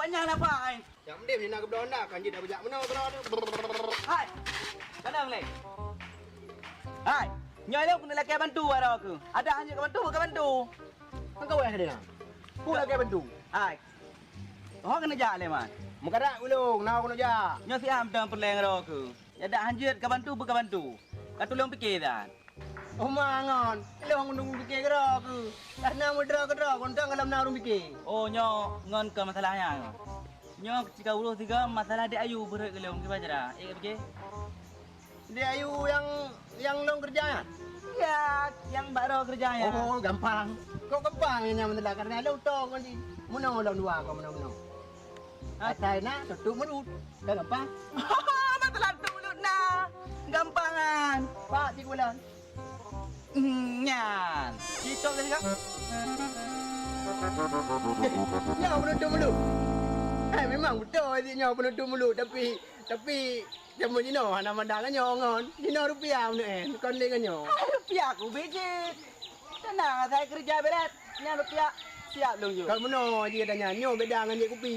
Nyan apa, hai? Nyang mending hina geubloe anda, kan jeuet dak beujak meunoe keudroe tu. Hai. Kadang lé. Hai. Nyoe lôn keuneuk lakée bantu baroe keuh. Ada hana ka bantu, ka bantu. Kan kawai hana. Ku lakée bantu. Hai. Ho keuneuk jak lé, Man. Meukadak ulôn, na keuneuk jak. Nyoe siat meuteung peureulée ngon droe keuh. Nyoe hanjeuet ka bantu, beu ka bantu. Ka tulông pike that. Oh, ma ngon. Lôn meununggu pike keudroe keuh. Dah na meudroe keudroe, keuntang galom na ureueng pike. Oh, nyoe ngon keu masalah nyan. Nyoe cit ka ureueng sigoe masalah Dek Ayu beureuek keu lôn kiban cara. Eh, pike? Dek Ayu nyang, nyang lôn keureuja nyan? Ya, nyang bak droe keureuja nyan. Oh, gampang. Kok gampang nyan masalah, karena lôn tong ngon jih. Meunoe lôn dua, kok meunoe-meunoe. Asai na, tutup mulut. Dah gampang. Beutôi tutup mulut na. Gampangan. Pak, cik bulan. Hmm, nyan. Cicok tadi, Kak. Nyoe penutup mulut. Eh, memang beutôi nyoe penutup mulut, tapi, tapi, jameun jinoe hana mandang nyoe ngon. Jinoe rupiah meunan, kon lé ngon nyoe. Hai, rupiah ku bijit. Tenang, asai keureuja bret. Nyan rupiah siap lôn jok. Ka meunoe jih gata nyan, nyoe beda ngon jép kupi.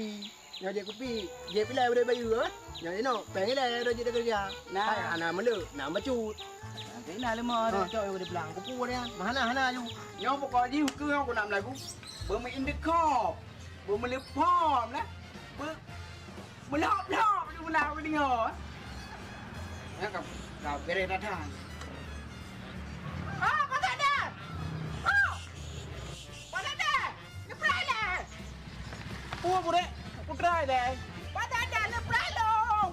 Nyoe jép kupi, jép ilée bri bayeue, eh. Nyoe inoe, péng ilée bri jép teukeureuja. Nah. Hai, hana meuleuk, na bacut. Nanti na leumo. Ha, cok nyang di blang, kupu dia. Hana, hana aju. Nyoe pokok jih keu nyoe ku nak meulagu. Beumeuindekop, beumeuleupom lah. Be-, Meulhop-lhop ju meunan kudeungoe. Nyan ka, ka beureh datang. Oh, Pak Saideh! Oh! Pak Saideh! Leupah lé! Oh, Budek! Putra lé! Pak Saideh, leupah lôn!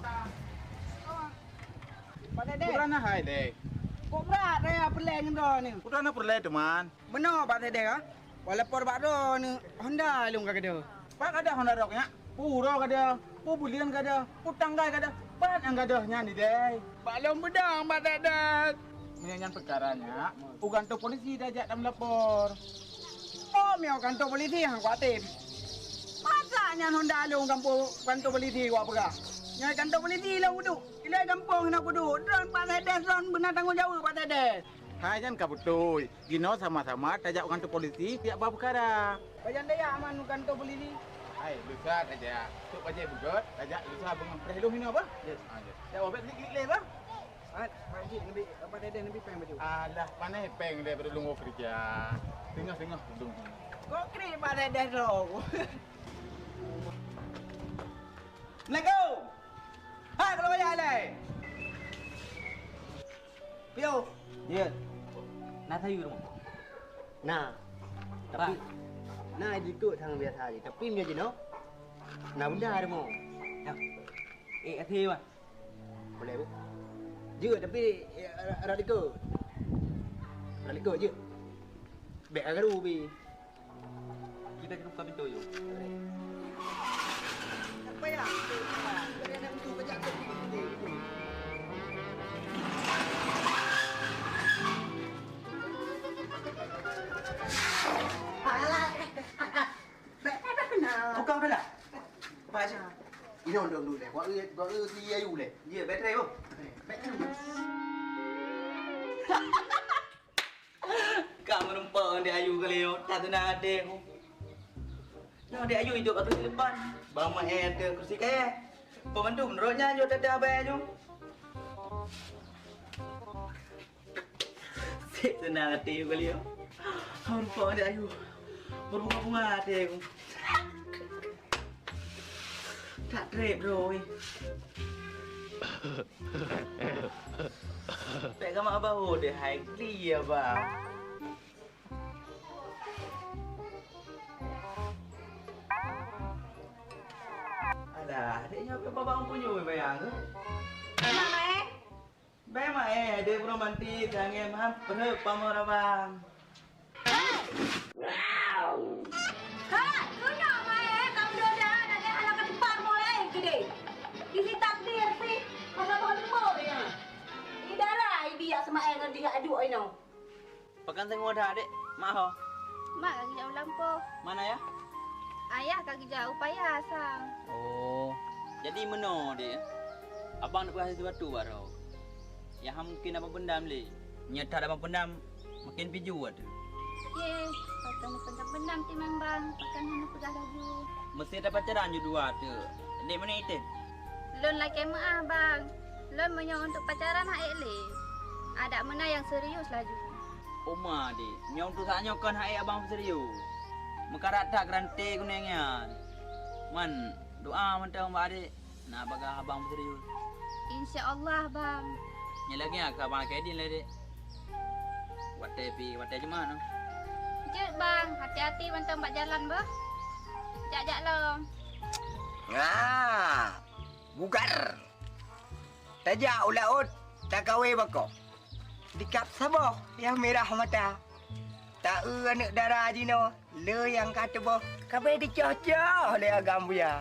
Pak Saideh! Putra na hai lé! Kok brat raya peureulée ngon droeneuh? Putra na peureulée, teuma. Meunoe Pak Saideh ka? Walaupun bak droeneuh Honda lôn ka gadôh. Pat gadôh Honda droe nyak? Peue uroe gadôh, peue buleuen gadôh, peue tanggai gadôh, pat nyang gadôh nyan idéh. Bak lôn beudang Pak Saideh. Meunyoe nyan peukara nyak, u kantor polisi tajak tameulapor. Oh, meunyoe kantor polisi han kutem. Masa nyan Honda lôn gampông kantor polisi wak peugah. Nyoe kantor polisi lôn kuduek. Ilée gampông hana kuduek. Droen Pak Saideh, droen beuna tanggông jaweueb Pak Saideh. Hai nyan ka beutôi. Jinoe sama-sama tajak u kantor polisi jak ba peukara. Pajan tajak man u kantor polisi? Hai, lusa tajak. Tok bajée beugöt, tajak lusa beungoh preh lôn hinoe bah. Yes. Ha, yes. Jak wabek klik-klik lé bah. Mat, Pak Cik, neubi, Pak Deden neubi péng baju. Alah, panéh péng daripada lôn keureuja. Teungoh-teungoh lôn. Kok krik Pak Deden droe? Assalamualaikum. Hai, kalau banyak lai. Piyo? Ya. Na sayur, Mak? Na. Tapi, na jikuk sang biasa je. Tapi, meunyoe jinoe, na benda ada mau. Ya. Eh, akhé, Mak. Boleh, Bu. Jeuet, tapi, eh, ra-, radiko. Radiko, jeuet. Bèk ka garu, bi. Kita ke buka pintu, yuk. Apa ya? Ada pintu kejap tu. Alah. Buka udah lah. Apa aja? Ini undang dulu deh. Gua, gua, gua, gua, gua, gua, gua. Dia baterai, Bu. Baterai. Ka meureumpok ngon Dek Ayu kali nyoe, that seunang até ku. Nyoe Dek Ayu idop ateueh dilepan, bak Mak Ee ateueh kursi kayèe. Pembantu meunurot nyan jok that-that abang nyoe. Seb seunang até ku kali nyoe. Ka meureumpok ngon Dek Ayu. Beubunga-bunga até ku. That treb droe. Bèk kamoe bahô deh hai gli ya, Bang. Alah, dek nyoe pih babah punyueng bayang tu. Mak, eh? Bèk, Mak, eh, dek romantis, angén meuhan peureuet pamoe rabang. Hai! Hai! Keunoe, Mak, eh, kamoe dua dah lagèe aneuk ka teupah mulai keudeh. Isi takdir pih, masa boh leumo deh nyan. Di dara, ibi jak seumaéh ngon jih jak duek inoe. Pakon teungoh that, Dek? Mak ho? Mak ka geujak u lampôh. Mana ya? Ayah ka geujak u paya sang. Oh, jadi meunoe, Dek. Abang neuk peugah sisuatu bak droe. Nyang han mungken abang peundam lé. Nyoe that abang peundam, maken pih juet. Ye, pakon neupendam-pendam timang bang, pakon hana peugah laju. Meusé tapacaran ju dua teuk. Dek meunan item? Lôn lakée meuáh, Bang. Lôn meunyoe untuk pacaran han ék lé. Adak meunan nyang serius laju. Oma, Dek, nyoe untuk saat nyoe kon han ék abang serius. Meukarat that geurante guneng nyan. Man, doa mantong bak Adek. Na bagah abang beuserius. Insya Allah, Bang. Nyan lagée nyang ka abang lakée idin lé, Dek. Watée pi, watée Jumat nyoe. Jeuet, Bang. Hati-hati mantong bak jalan, beuh. Jak-jak lom. Nga, bugar. Tajak u laôt, takawe bako. Dikab saboh nyang mirah mata. Ta-eu aneuëk dara jinoe, le nyang ka teuboh. Kabe dicoh-coh lé agam buya.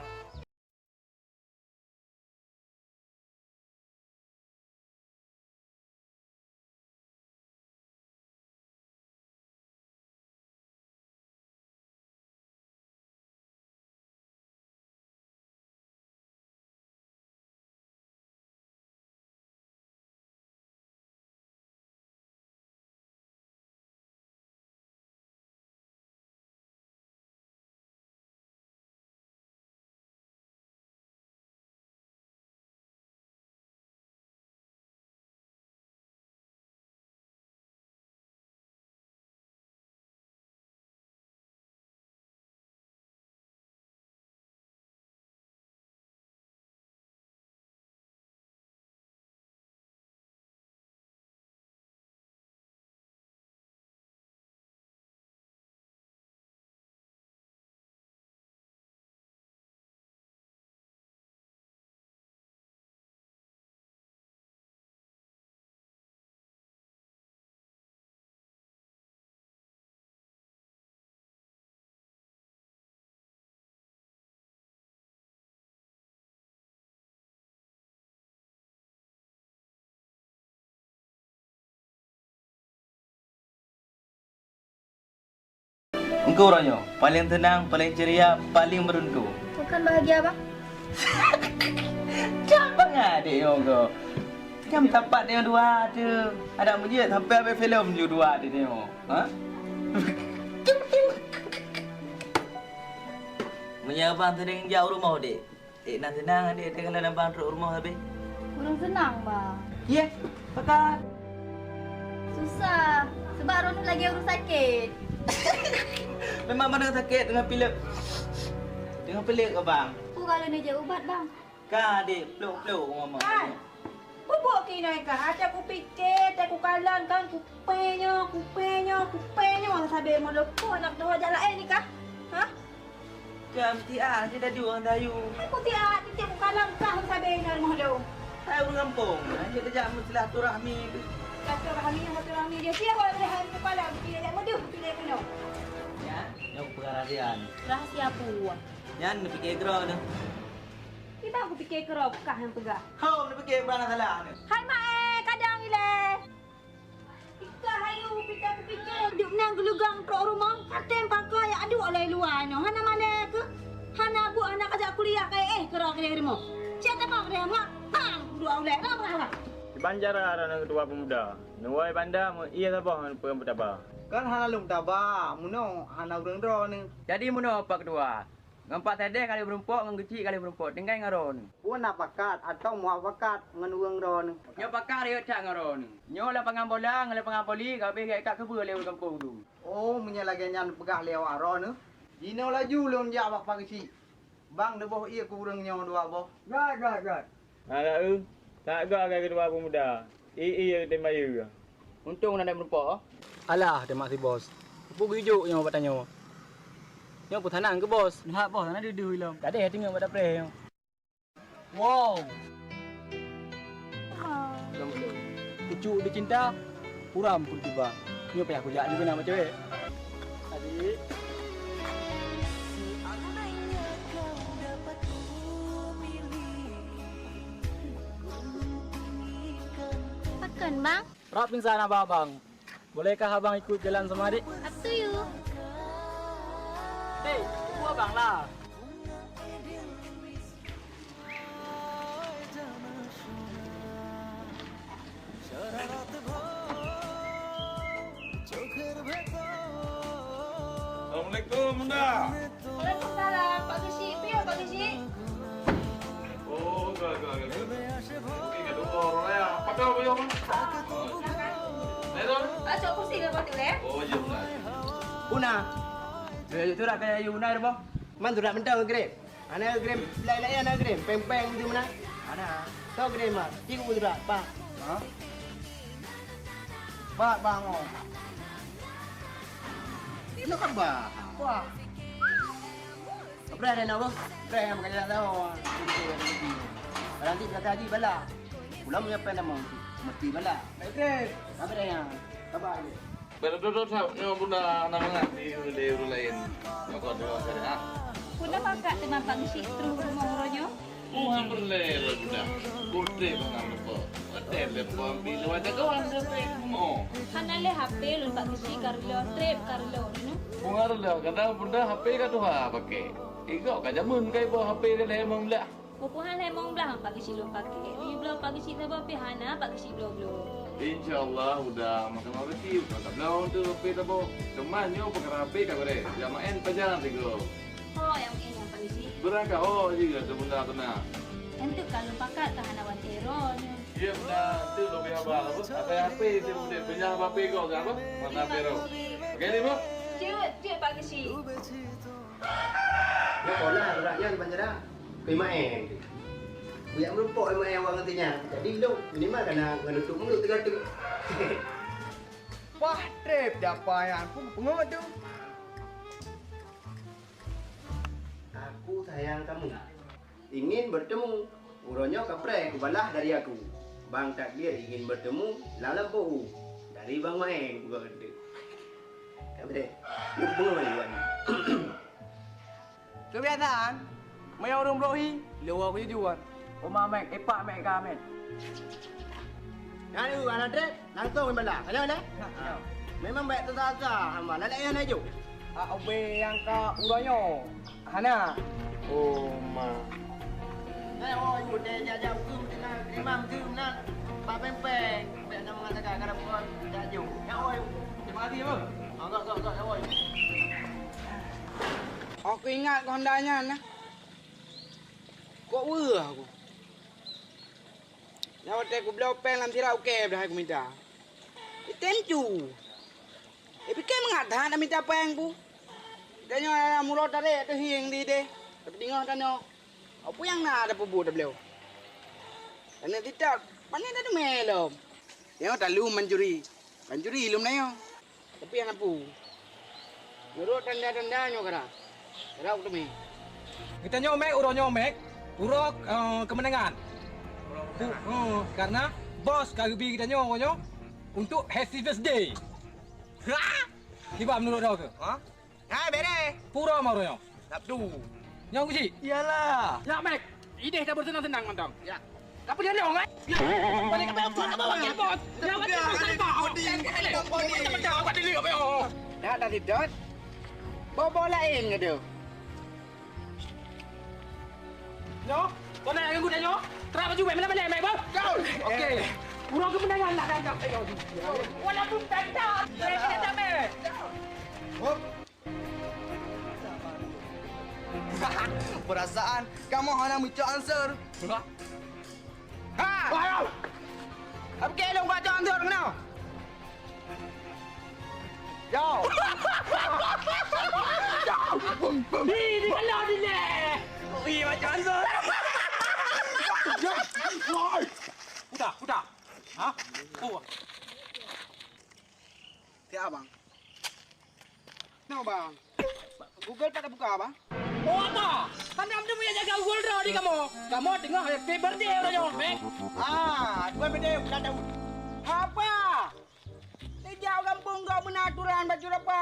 Engkau uroe nyoe paléng teunang, paléng ceria, paléng meuruntu. Bukan bahagia, Bang? Cak bangai adek nyoe ko. Nyam tapat nyoe dua tu. Ada mujit sampai habis filem ju dua tu nyoe. Ha? Meunyoe abang sering jak u rumoh, Dek. Eh, na seunang aneuk teukalon abang trok rumoh sabe? Kurang seunang, Bang. Yeh, pakon? Susah, sebab droeneuh lagèe ureueng sakét. Memang mandum sakét teungoh pilek. Teungoh pilek, Abang. Peue ka lôn jak ubat, Bang? Ka, Dek, plok-plok mama. Kan? Bubuk keunoe kah, ata kupike, ata kukalon kan, kupée nyoe, kupée nyoe, kupée nyoe sabe meuleukoh aneuk droe jak laén nyoe kah? Hah? Ka meusiat, hana jadua ngon Dayu. Hai kutiat, tiep kukalon kah sabe nyoe rumoh lôn. Hai ureueng gampông, hana jijak meusilaturahmi tu. Silaturahmi, silaturahmi je. Siapa boleh hai kukalon, pilek jak meudeuh, pilek keunoe. Nyan, nyoe kupeugah rahsia nyoe. Rahsia peue? Nyan neupike keudroe nyoe. Kiban kupike keudroe kah nyang peugah. Ho, neupike peue na salah nyoe. Hai mak eh, kadang ilée. Ika hayu pita kupike, duek meunan geulugang trok rumoh, patem pakai jak duek lé luwa nyoe. Hana malée keuh, hana buet, hana kajak kuliah, ka éh keudroe lé rumoh. Cit tabah lé mak, pang duek ulée, na peugah. Kiban cara droeneuh keudua peumuda, neuwoe banda meu ié saboh ngon peue meutaba. Kan hana lôn taba, meunoe hana ureueng droeneuh. Jadi meunoe Pak Keudua, ngon Pak Saideh ka lheueh meurumpok, ngon Geuchik ka lheueh meurumpok, tinggai ngon droeneuh. Peue na pakat atawa muafakat ngon ureueng droeneuh? Nyoe pakat rayeuk that ngon droeneuh. Nyoe lapangan bola ngon lapangan voli ka habéh geuikat keubeue lé ureueng gampông dum. Oh, meunyoe lagèe nyan peugah lé awak droeneuh, jinoe laju lôn jak bak Pak Geuchik. Bang, neuboh ié keu ureueng nyoe dua boh. Göt, göt, göt. Alah, eu, that göt agai keudua peumuda. Ié, ié teuh bayeue. Untông na dai meurumpok. Alah, teumak si bos. Peue geujok nyoe bak tanyoe? Nyoe peue sanang keu bos? Neuhak bos, hana deuh-deuh ilom. Gadeh teungoh bak dapreh nyoe. Wow! Pucuk dicinta, puram pun tiba. Nyoe payah kujak juga nama cewek. Adik. Pakon, Bang? Rab pingsan abang-abang. Bolehkah abang ikut jalan sama adik? Up to you. Hei, ikut abang lah. Assalamualaikum, Bunda. Waalaikumsalam, Pak Geuchik. Eh, surat keu Ayu na boh? Man surat mantong keu Grem. Ana Grem, laén-laén ana Grem, péng-péng tu meunan. Ana. Toh Grem ah, tiga puluh surat, Pak. Ha? Pak, Bang, oh. Ini kan bah. Wah. Apa ada nak boh? Apa yang makan tak tahu? Nanti kata Haji bala. Pulang punya apa nama? Mesti bala. Baik, Grem. Apa yang? Sabar je. Bèk duduk-duduk, nyoe bunda hana mangat di, di ureueng laén. Maka deungon syariat. Bunda pakat teuma Pak Geuchik trôh rumoh uroe nyoe? Wah, peureulèe lé bunda. Kutrép hana lupa. Watèe telepon bi luwa jagoan sampai rumoh. Hana lé H P lôn Pak Geuchik, ka reuloh, trép ka reuloh nyoe. Bunga reuloh, kadang bunda H P ka tuha pakai. Igok ka jameun ka iboh H P lé limong blah. Peue-peue han lhèe mong blah Pak Geuchik lôn pakai. Tujoh blah Pak Geuchik saboh pih hana Pak Geuchik bloe-bloe. Insya Allah, udah makan rezeki, udah bloe untuk pih saboh. Cuma nyoe peukara pih ka beureh. Jak maén pajan sigoe. Ho nyang maén nyan Pak Geuchik? Beurangkat ho jih keu bunda teuna. Enteuk ka lôn pakat ka hana watèe droeneuh. Iya, bunda, enteuk leubeh haba. Apa H P itu beureh? Punya H P kok, apa? Mana Vero? Oke, ni, Bu? Jeuet, jeuet Pak Geuchik. Nyoe pola urat nyan di Banjarah. Kui maén tu. Kuyak meureumpok maén awak ngon nyan. Jadi lôn minimal kana ngon nutup mulut teuka tu. Wah, trép japa nyan pun peungeut tu. Aku sayang kamu. Ingin bertemu. Uroe nyoe kapreh kubalah dari aku. Bang Takdir ingin bertemu lam lampôh u. Dari Bang Maeng kuba keu. Kapreh. Bunga mari buat ni. Keubiasaan, meunyoe ureueng brok hi, lé woe keu jujur. Oma Mek, epak Mek ka Mek. Nyan u anak trép, langsung bala. Ada ada? Ya, ya. Memang baik tu sasa, hamba. Lalek nyan ajo. A, ubé nyang ka uroe nyoe. Hana. Oh, ma. Nah, oh, ibu dia jajak hukum dengan terima hukum nak. Pak Pempeng, baik nak mengatakan kalau bukan tak jauh. Ya, oh, terima kasih, Bang. Agak, agak, agak, ya, oh. Aku ingat Honda nyan nah. Kok weueh aku. Nyan watèe kubloe péng lam sira ukèe dah aku minta. Item cu. Eh, pike mangat that na minta péng pu. Tanyoe mulo tarek teuhieng di deh. Tapi teungoh tanyoe. Apa nyang na ada peubuet tabloe? Tanyoe titap. Pane tadeungoe lom. Tanyoe talu mancuri. Mancuri lom tanyoe. Tapi hana pu. Nurot tanda-tanda nyoe kara. Kara uteumi. Geutanyoe Mek, uroe nyoe Mek, uroe, eh, kemenangan. Uroe kemenangan. Pu-, eh, karena bos ka geubi geutanyoe uroe nyoe untuk happy birthday. Ha? Kiban meunurot droe keuh? Ha? Ha, bereh. Pura mah uroe nyoe. Sabtu. Nyoe Guci. Iyalah. Ya, Mek. Ideh dah bersenang-senang mantong. Ya. Tapi dia dong, eh? Ya. Balik ke bawah, ke bawah, ke bawah. Ya, betul, betul, betul. Dah, dah, dah, dah. Bobo lain ke tu? Nyoe, kau nak ganggu dah nyoe? Terang baju, Mek. Mana, mana, Mek, bang? Kau. Okey. Urang kemenangan nak tangkap. Ayo. Walaupun tangkap, saya tidak sampai. Hop. Perasaan kamu hana muncul answer. Ha! Ayo! Apa kau nak baca answer kena? Jauh. Jauh. Ih, di mana ni, Nek? Ih, baca answer. Udah, udah. Ha? Oh. Siap, Bang. No, Bang. Google pat buka, Bang. Oh, apa? Tanam tu punya jaga Google Drive di kamu. Kamu tengah happy birthday udah nyoh, Bang. Ah, dua birthday bulan tahun. Apa? Sejak gampông kau meunan aturan bacut apa?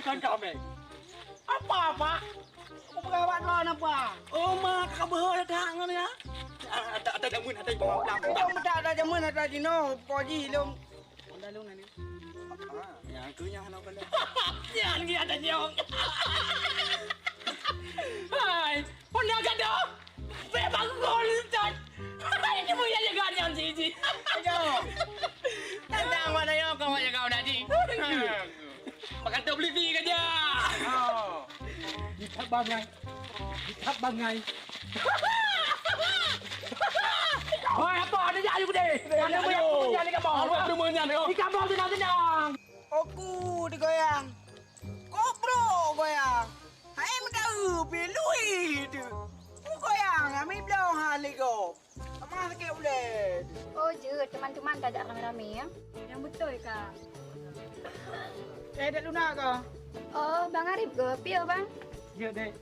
Bukan kau, Bang. Apa, apa? Aku pegawai dua apa? Oh, mak, kau berhal dah ngan ya? Ada, ada jamun, ada jamun. Kau tak ada jamun, ada jino, poji lom. Honda lôn nyan. Ah, nyang keu nyan hana Honda. Nyan geuh ada nyang. Hai, Honda gadoh. Bèk bangon, Ustaz. Hai, cuma ya jaga nyan siji. Ayo. Tantang mana yo kau jaga Honda ji. Makan tu beli ti kerja. Oh. Di tab bangai. Di tab bangai. Hoi, apa ada jak ayu gede? Ada banyak punya ni kamu. Apa punya ni? Di kamu tenang-tenang. Aku digoyang. Goyang. Hai meukaru pi lui tu. Goyang, kami bloe ha lego. Sama sakit ulèe. Oh, jeuet, teman-teman tajak ramé-ramé, ya. Yang beutôi ka. Eh, Dek Luna ka? Oh, Bang Arif ke? Piye, Bang? Jeuet, Dek.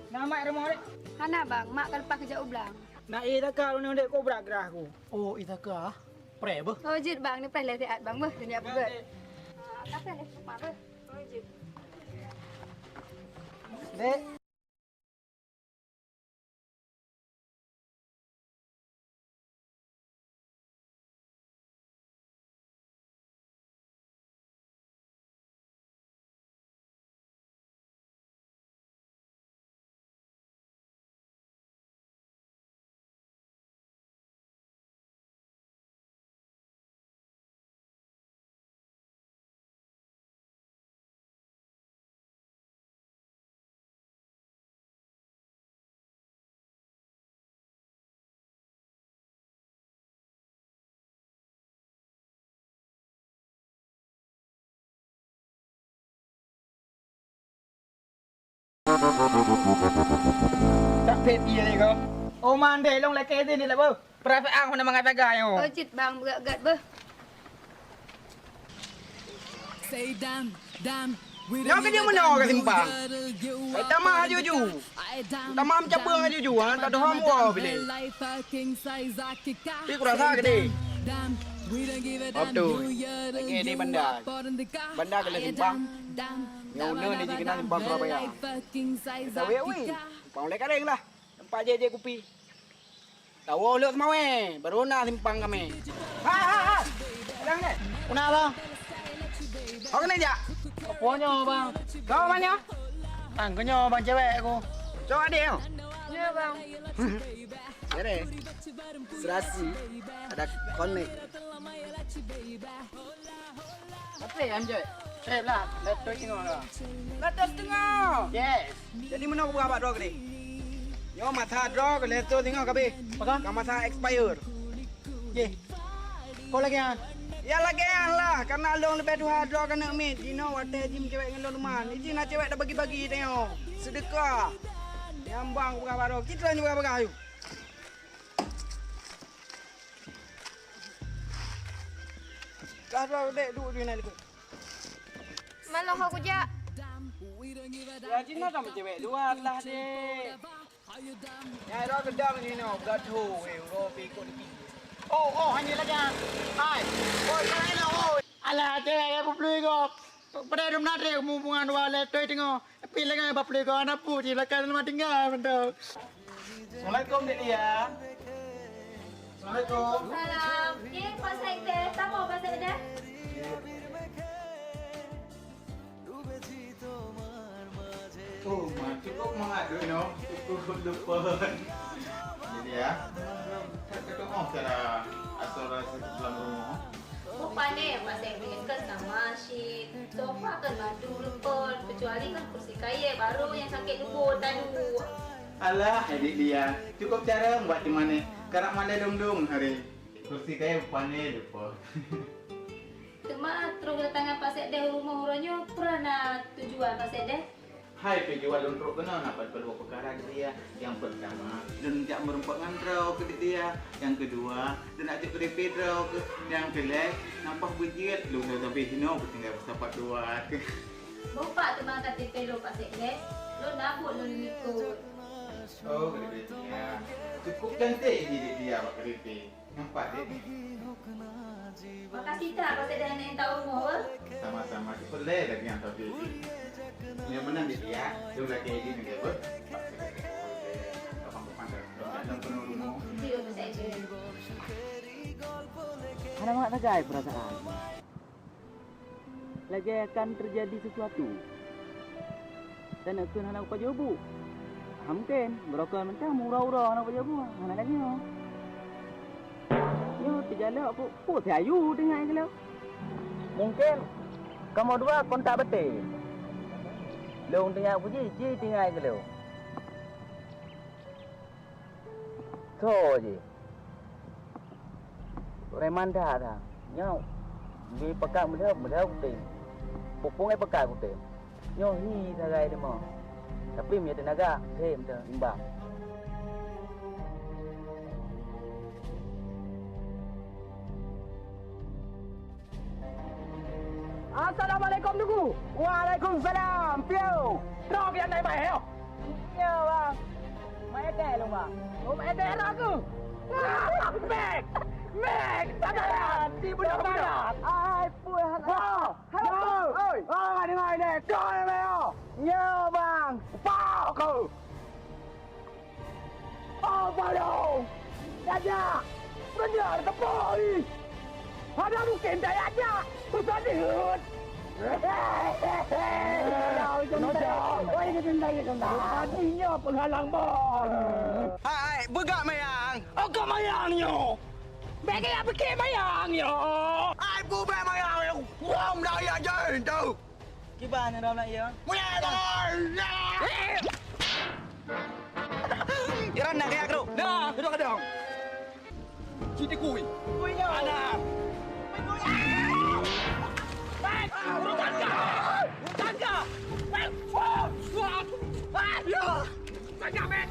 Na mak rumoh, Dek? Hana, Bang. Mak ka leupah keujak u blang. Na, eh, taka lôn, Dek, kobra gerah ku. Oh, eh, taka. Preh beuh. Oh, jeuet, Bang. Ni preh lé siat, Bang, beuh. Dunia peugét. Ah, ka preh lé, Mak, beuh. Oh, jeuet. Dek. Tak phet ié lé kau. Oh, mandé long lakèe sini lah, beuh. Perasaan hana mangat sagai, oh. Oh, cit bang, beugét-gét beuh. Nyoe keuneuk meunoe ka simpang. Hai tamah aju-aju. Tamah meucabeueng aju-aju, hana tadohom woe bilé. Pi kurasa geude. Beutôi. Lagèe di Banda. Banda keuneuk simpang. Nyoe uneun jih keunan simpang Surabaya. Tawi-wi. Simpang ulèe Kareng lah. Teumpat jép-jép kupi. Tawoe lhok Seumawé, baru na simpang kami. Hai, hai, hai. Pegang deh. Peue na, Bang? Ho keuneuk jak? Peue nyoe, Bang? Kau mana? Bang, keu nyoe, Bang, cewek aku. Cowok adik kau? Ya, Bang. Ya deh. Serasi ada konek. Apa ya, Anjoy? Eh, lah, laptop tengok lah. Laptop setengah. Yes. Jadi, meunoe kupeugah bak droe keudeh. Nyoe masa droe keu lhèe thôn singoh ka abéh. Pakon? Ka masa expire. Yeh. Kon lagèe nyan? Ya lagèe nyan lah, kareuna lôn leubeh tuha droe keuneuk miet. Jinoe watèe jimeucewek ngon lôn teuma. Jinoe cewek tabagi-bagi tanyoe. Seudeukah. Nyang bang kupeugah bak droe. Cit droe nyang peugah-peugah, ayue. Kah droe dek duek di na likot. Malôh ho kujak. Ya, jinoe tameucewek dua lah, dek. Nyang droe keudang jinoe, beureugat ho, weh, uroe pi ikot di pinggir. Oh, oh, hana lagèe nyan. Hai. Oi, jangan inoe, oi. Alah, cewek ya, peuplueng gob. Padahai dum na trép hubungan dua lhèe thôn teungoh. Tapi lagèe bak peuleueh kau aneuk pu di lakèe lemah tinggai mantong. Assalamualaikum, Dek Lia. Assalamualaikum. Salam. Ye, Pak Sekdes. Saboh, Pak Sekdes? Oh, ma, cukup mangat, you know. Cukup lupon. Jadi ya, tak ketemu cara asal rasa dalam rumah. Bupané Pak Sekdes kan sama si sofa kan madu lepon, kecuali kan kursi kayèe baru nyang sakét lubô tadu. Alah, adik Lia, cukup cara buat di mana? Karap mandai dong-dong hari. Kursi kayèe bupané lepon. Teuma trok datangan Pak Sekdes u rumoh uroe nyoe peue na tujuan Pak Sekdes? Hai, tujuan lôn trok keunoe na padub dua peukara, Dek Lia. Nyang peurtama, lôn jak meurumpok ngon droe keu Dek Lia. Nyang keudua, lôn jak jok K T P droe keu. Nyang keulhèe, na paih beujeuet lôn sabe jinoe beutinggai beusapat dua. Boh pat teuma K T P lôn Pak Sekdes, lôn na buet lôn likot. Oh, Dek Lia. Cukup cantik jih Dek Lia bak K T P. Nampak, Dek? Makasih that, Pak Sekdes, neuk tahu rumoh, beuh. Sama-sama. Cukup lé lagèe nyang tadi. Nyang meunan, Dek, ya. Dua lagèe ini, Dek, beuh. Hana mangat sagai peurasaan. Lagèe akan teujadi sisuatu. Dan neukheun hana kupajoh bu. Hana mungken, beurokon mantong meuuroe-uroe hana kupajoh bu, hana lagèe nyoe. Nyoe teujalok ku, peue si ayu tinggai keu lôn. Mungken kamoe dua kontak batèe. Lôn tinggai puji, ji tinggai keu lôn. Tho jih. Preman that dah. Nyoe. Di peugah meulheueh, meulheueh kutem. Pupung ai peugah kutem. Nyoe hi sagai deungoe. Tapi meunyoe teunaga, hé meuteumeuimbang. Assalamualaikum, Teungku. Waalaikumsalam, Pieu. Droe pian nai mai, yo. Nyo, Bang. Mai até lôn, Bang. Oh, mai até droe ku. Mek! Mek! Sabar! Tipu dah benar! Ai, puih anak. Halo, oi. Oh, dengar ni. Kau ni, Meo. Nyo, Bang. Pau kau. Oh, balong. Dada. Benar tepoi. Ada mungkin daya aja. Susah dihut. Nodong. Oi, ini tentang, ini tentang. Tadinya penghalang bos. Hai, beuga mayang. Oh, kau mayang nyo. Bèk kaya pikir mayang nyoe. Ai, bubé mayang nyoe. Wah, meulayeue aja tu. Kiban nyoe lam nak ya. Mulai dah. Iran nak kaya tu. Nah, duduk kadang. Citi kui. Kui nyoe. Ana. Baik, urut tangga. Urut tangga. Baik. Wah. Wah. Ah, ya. Tangga, men.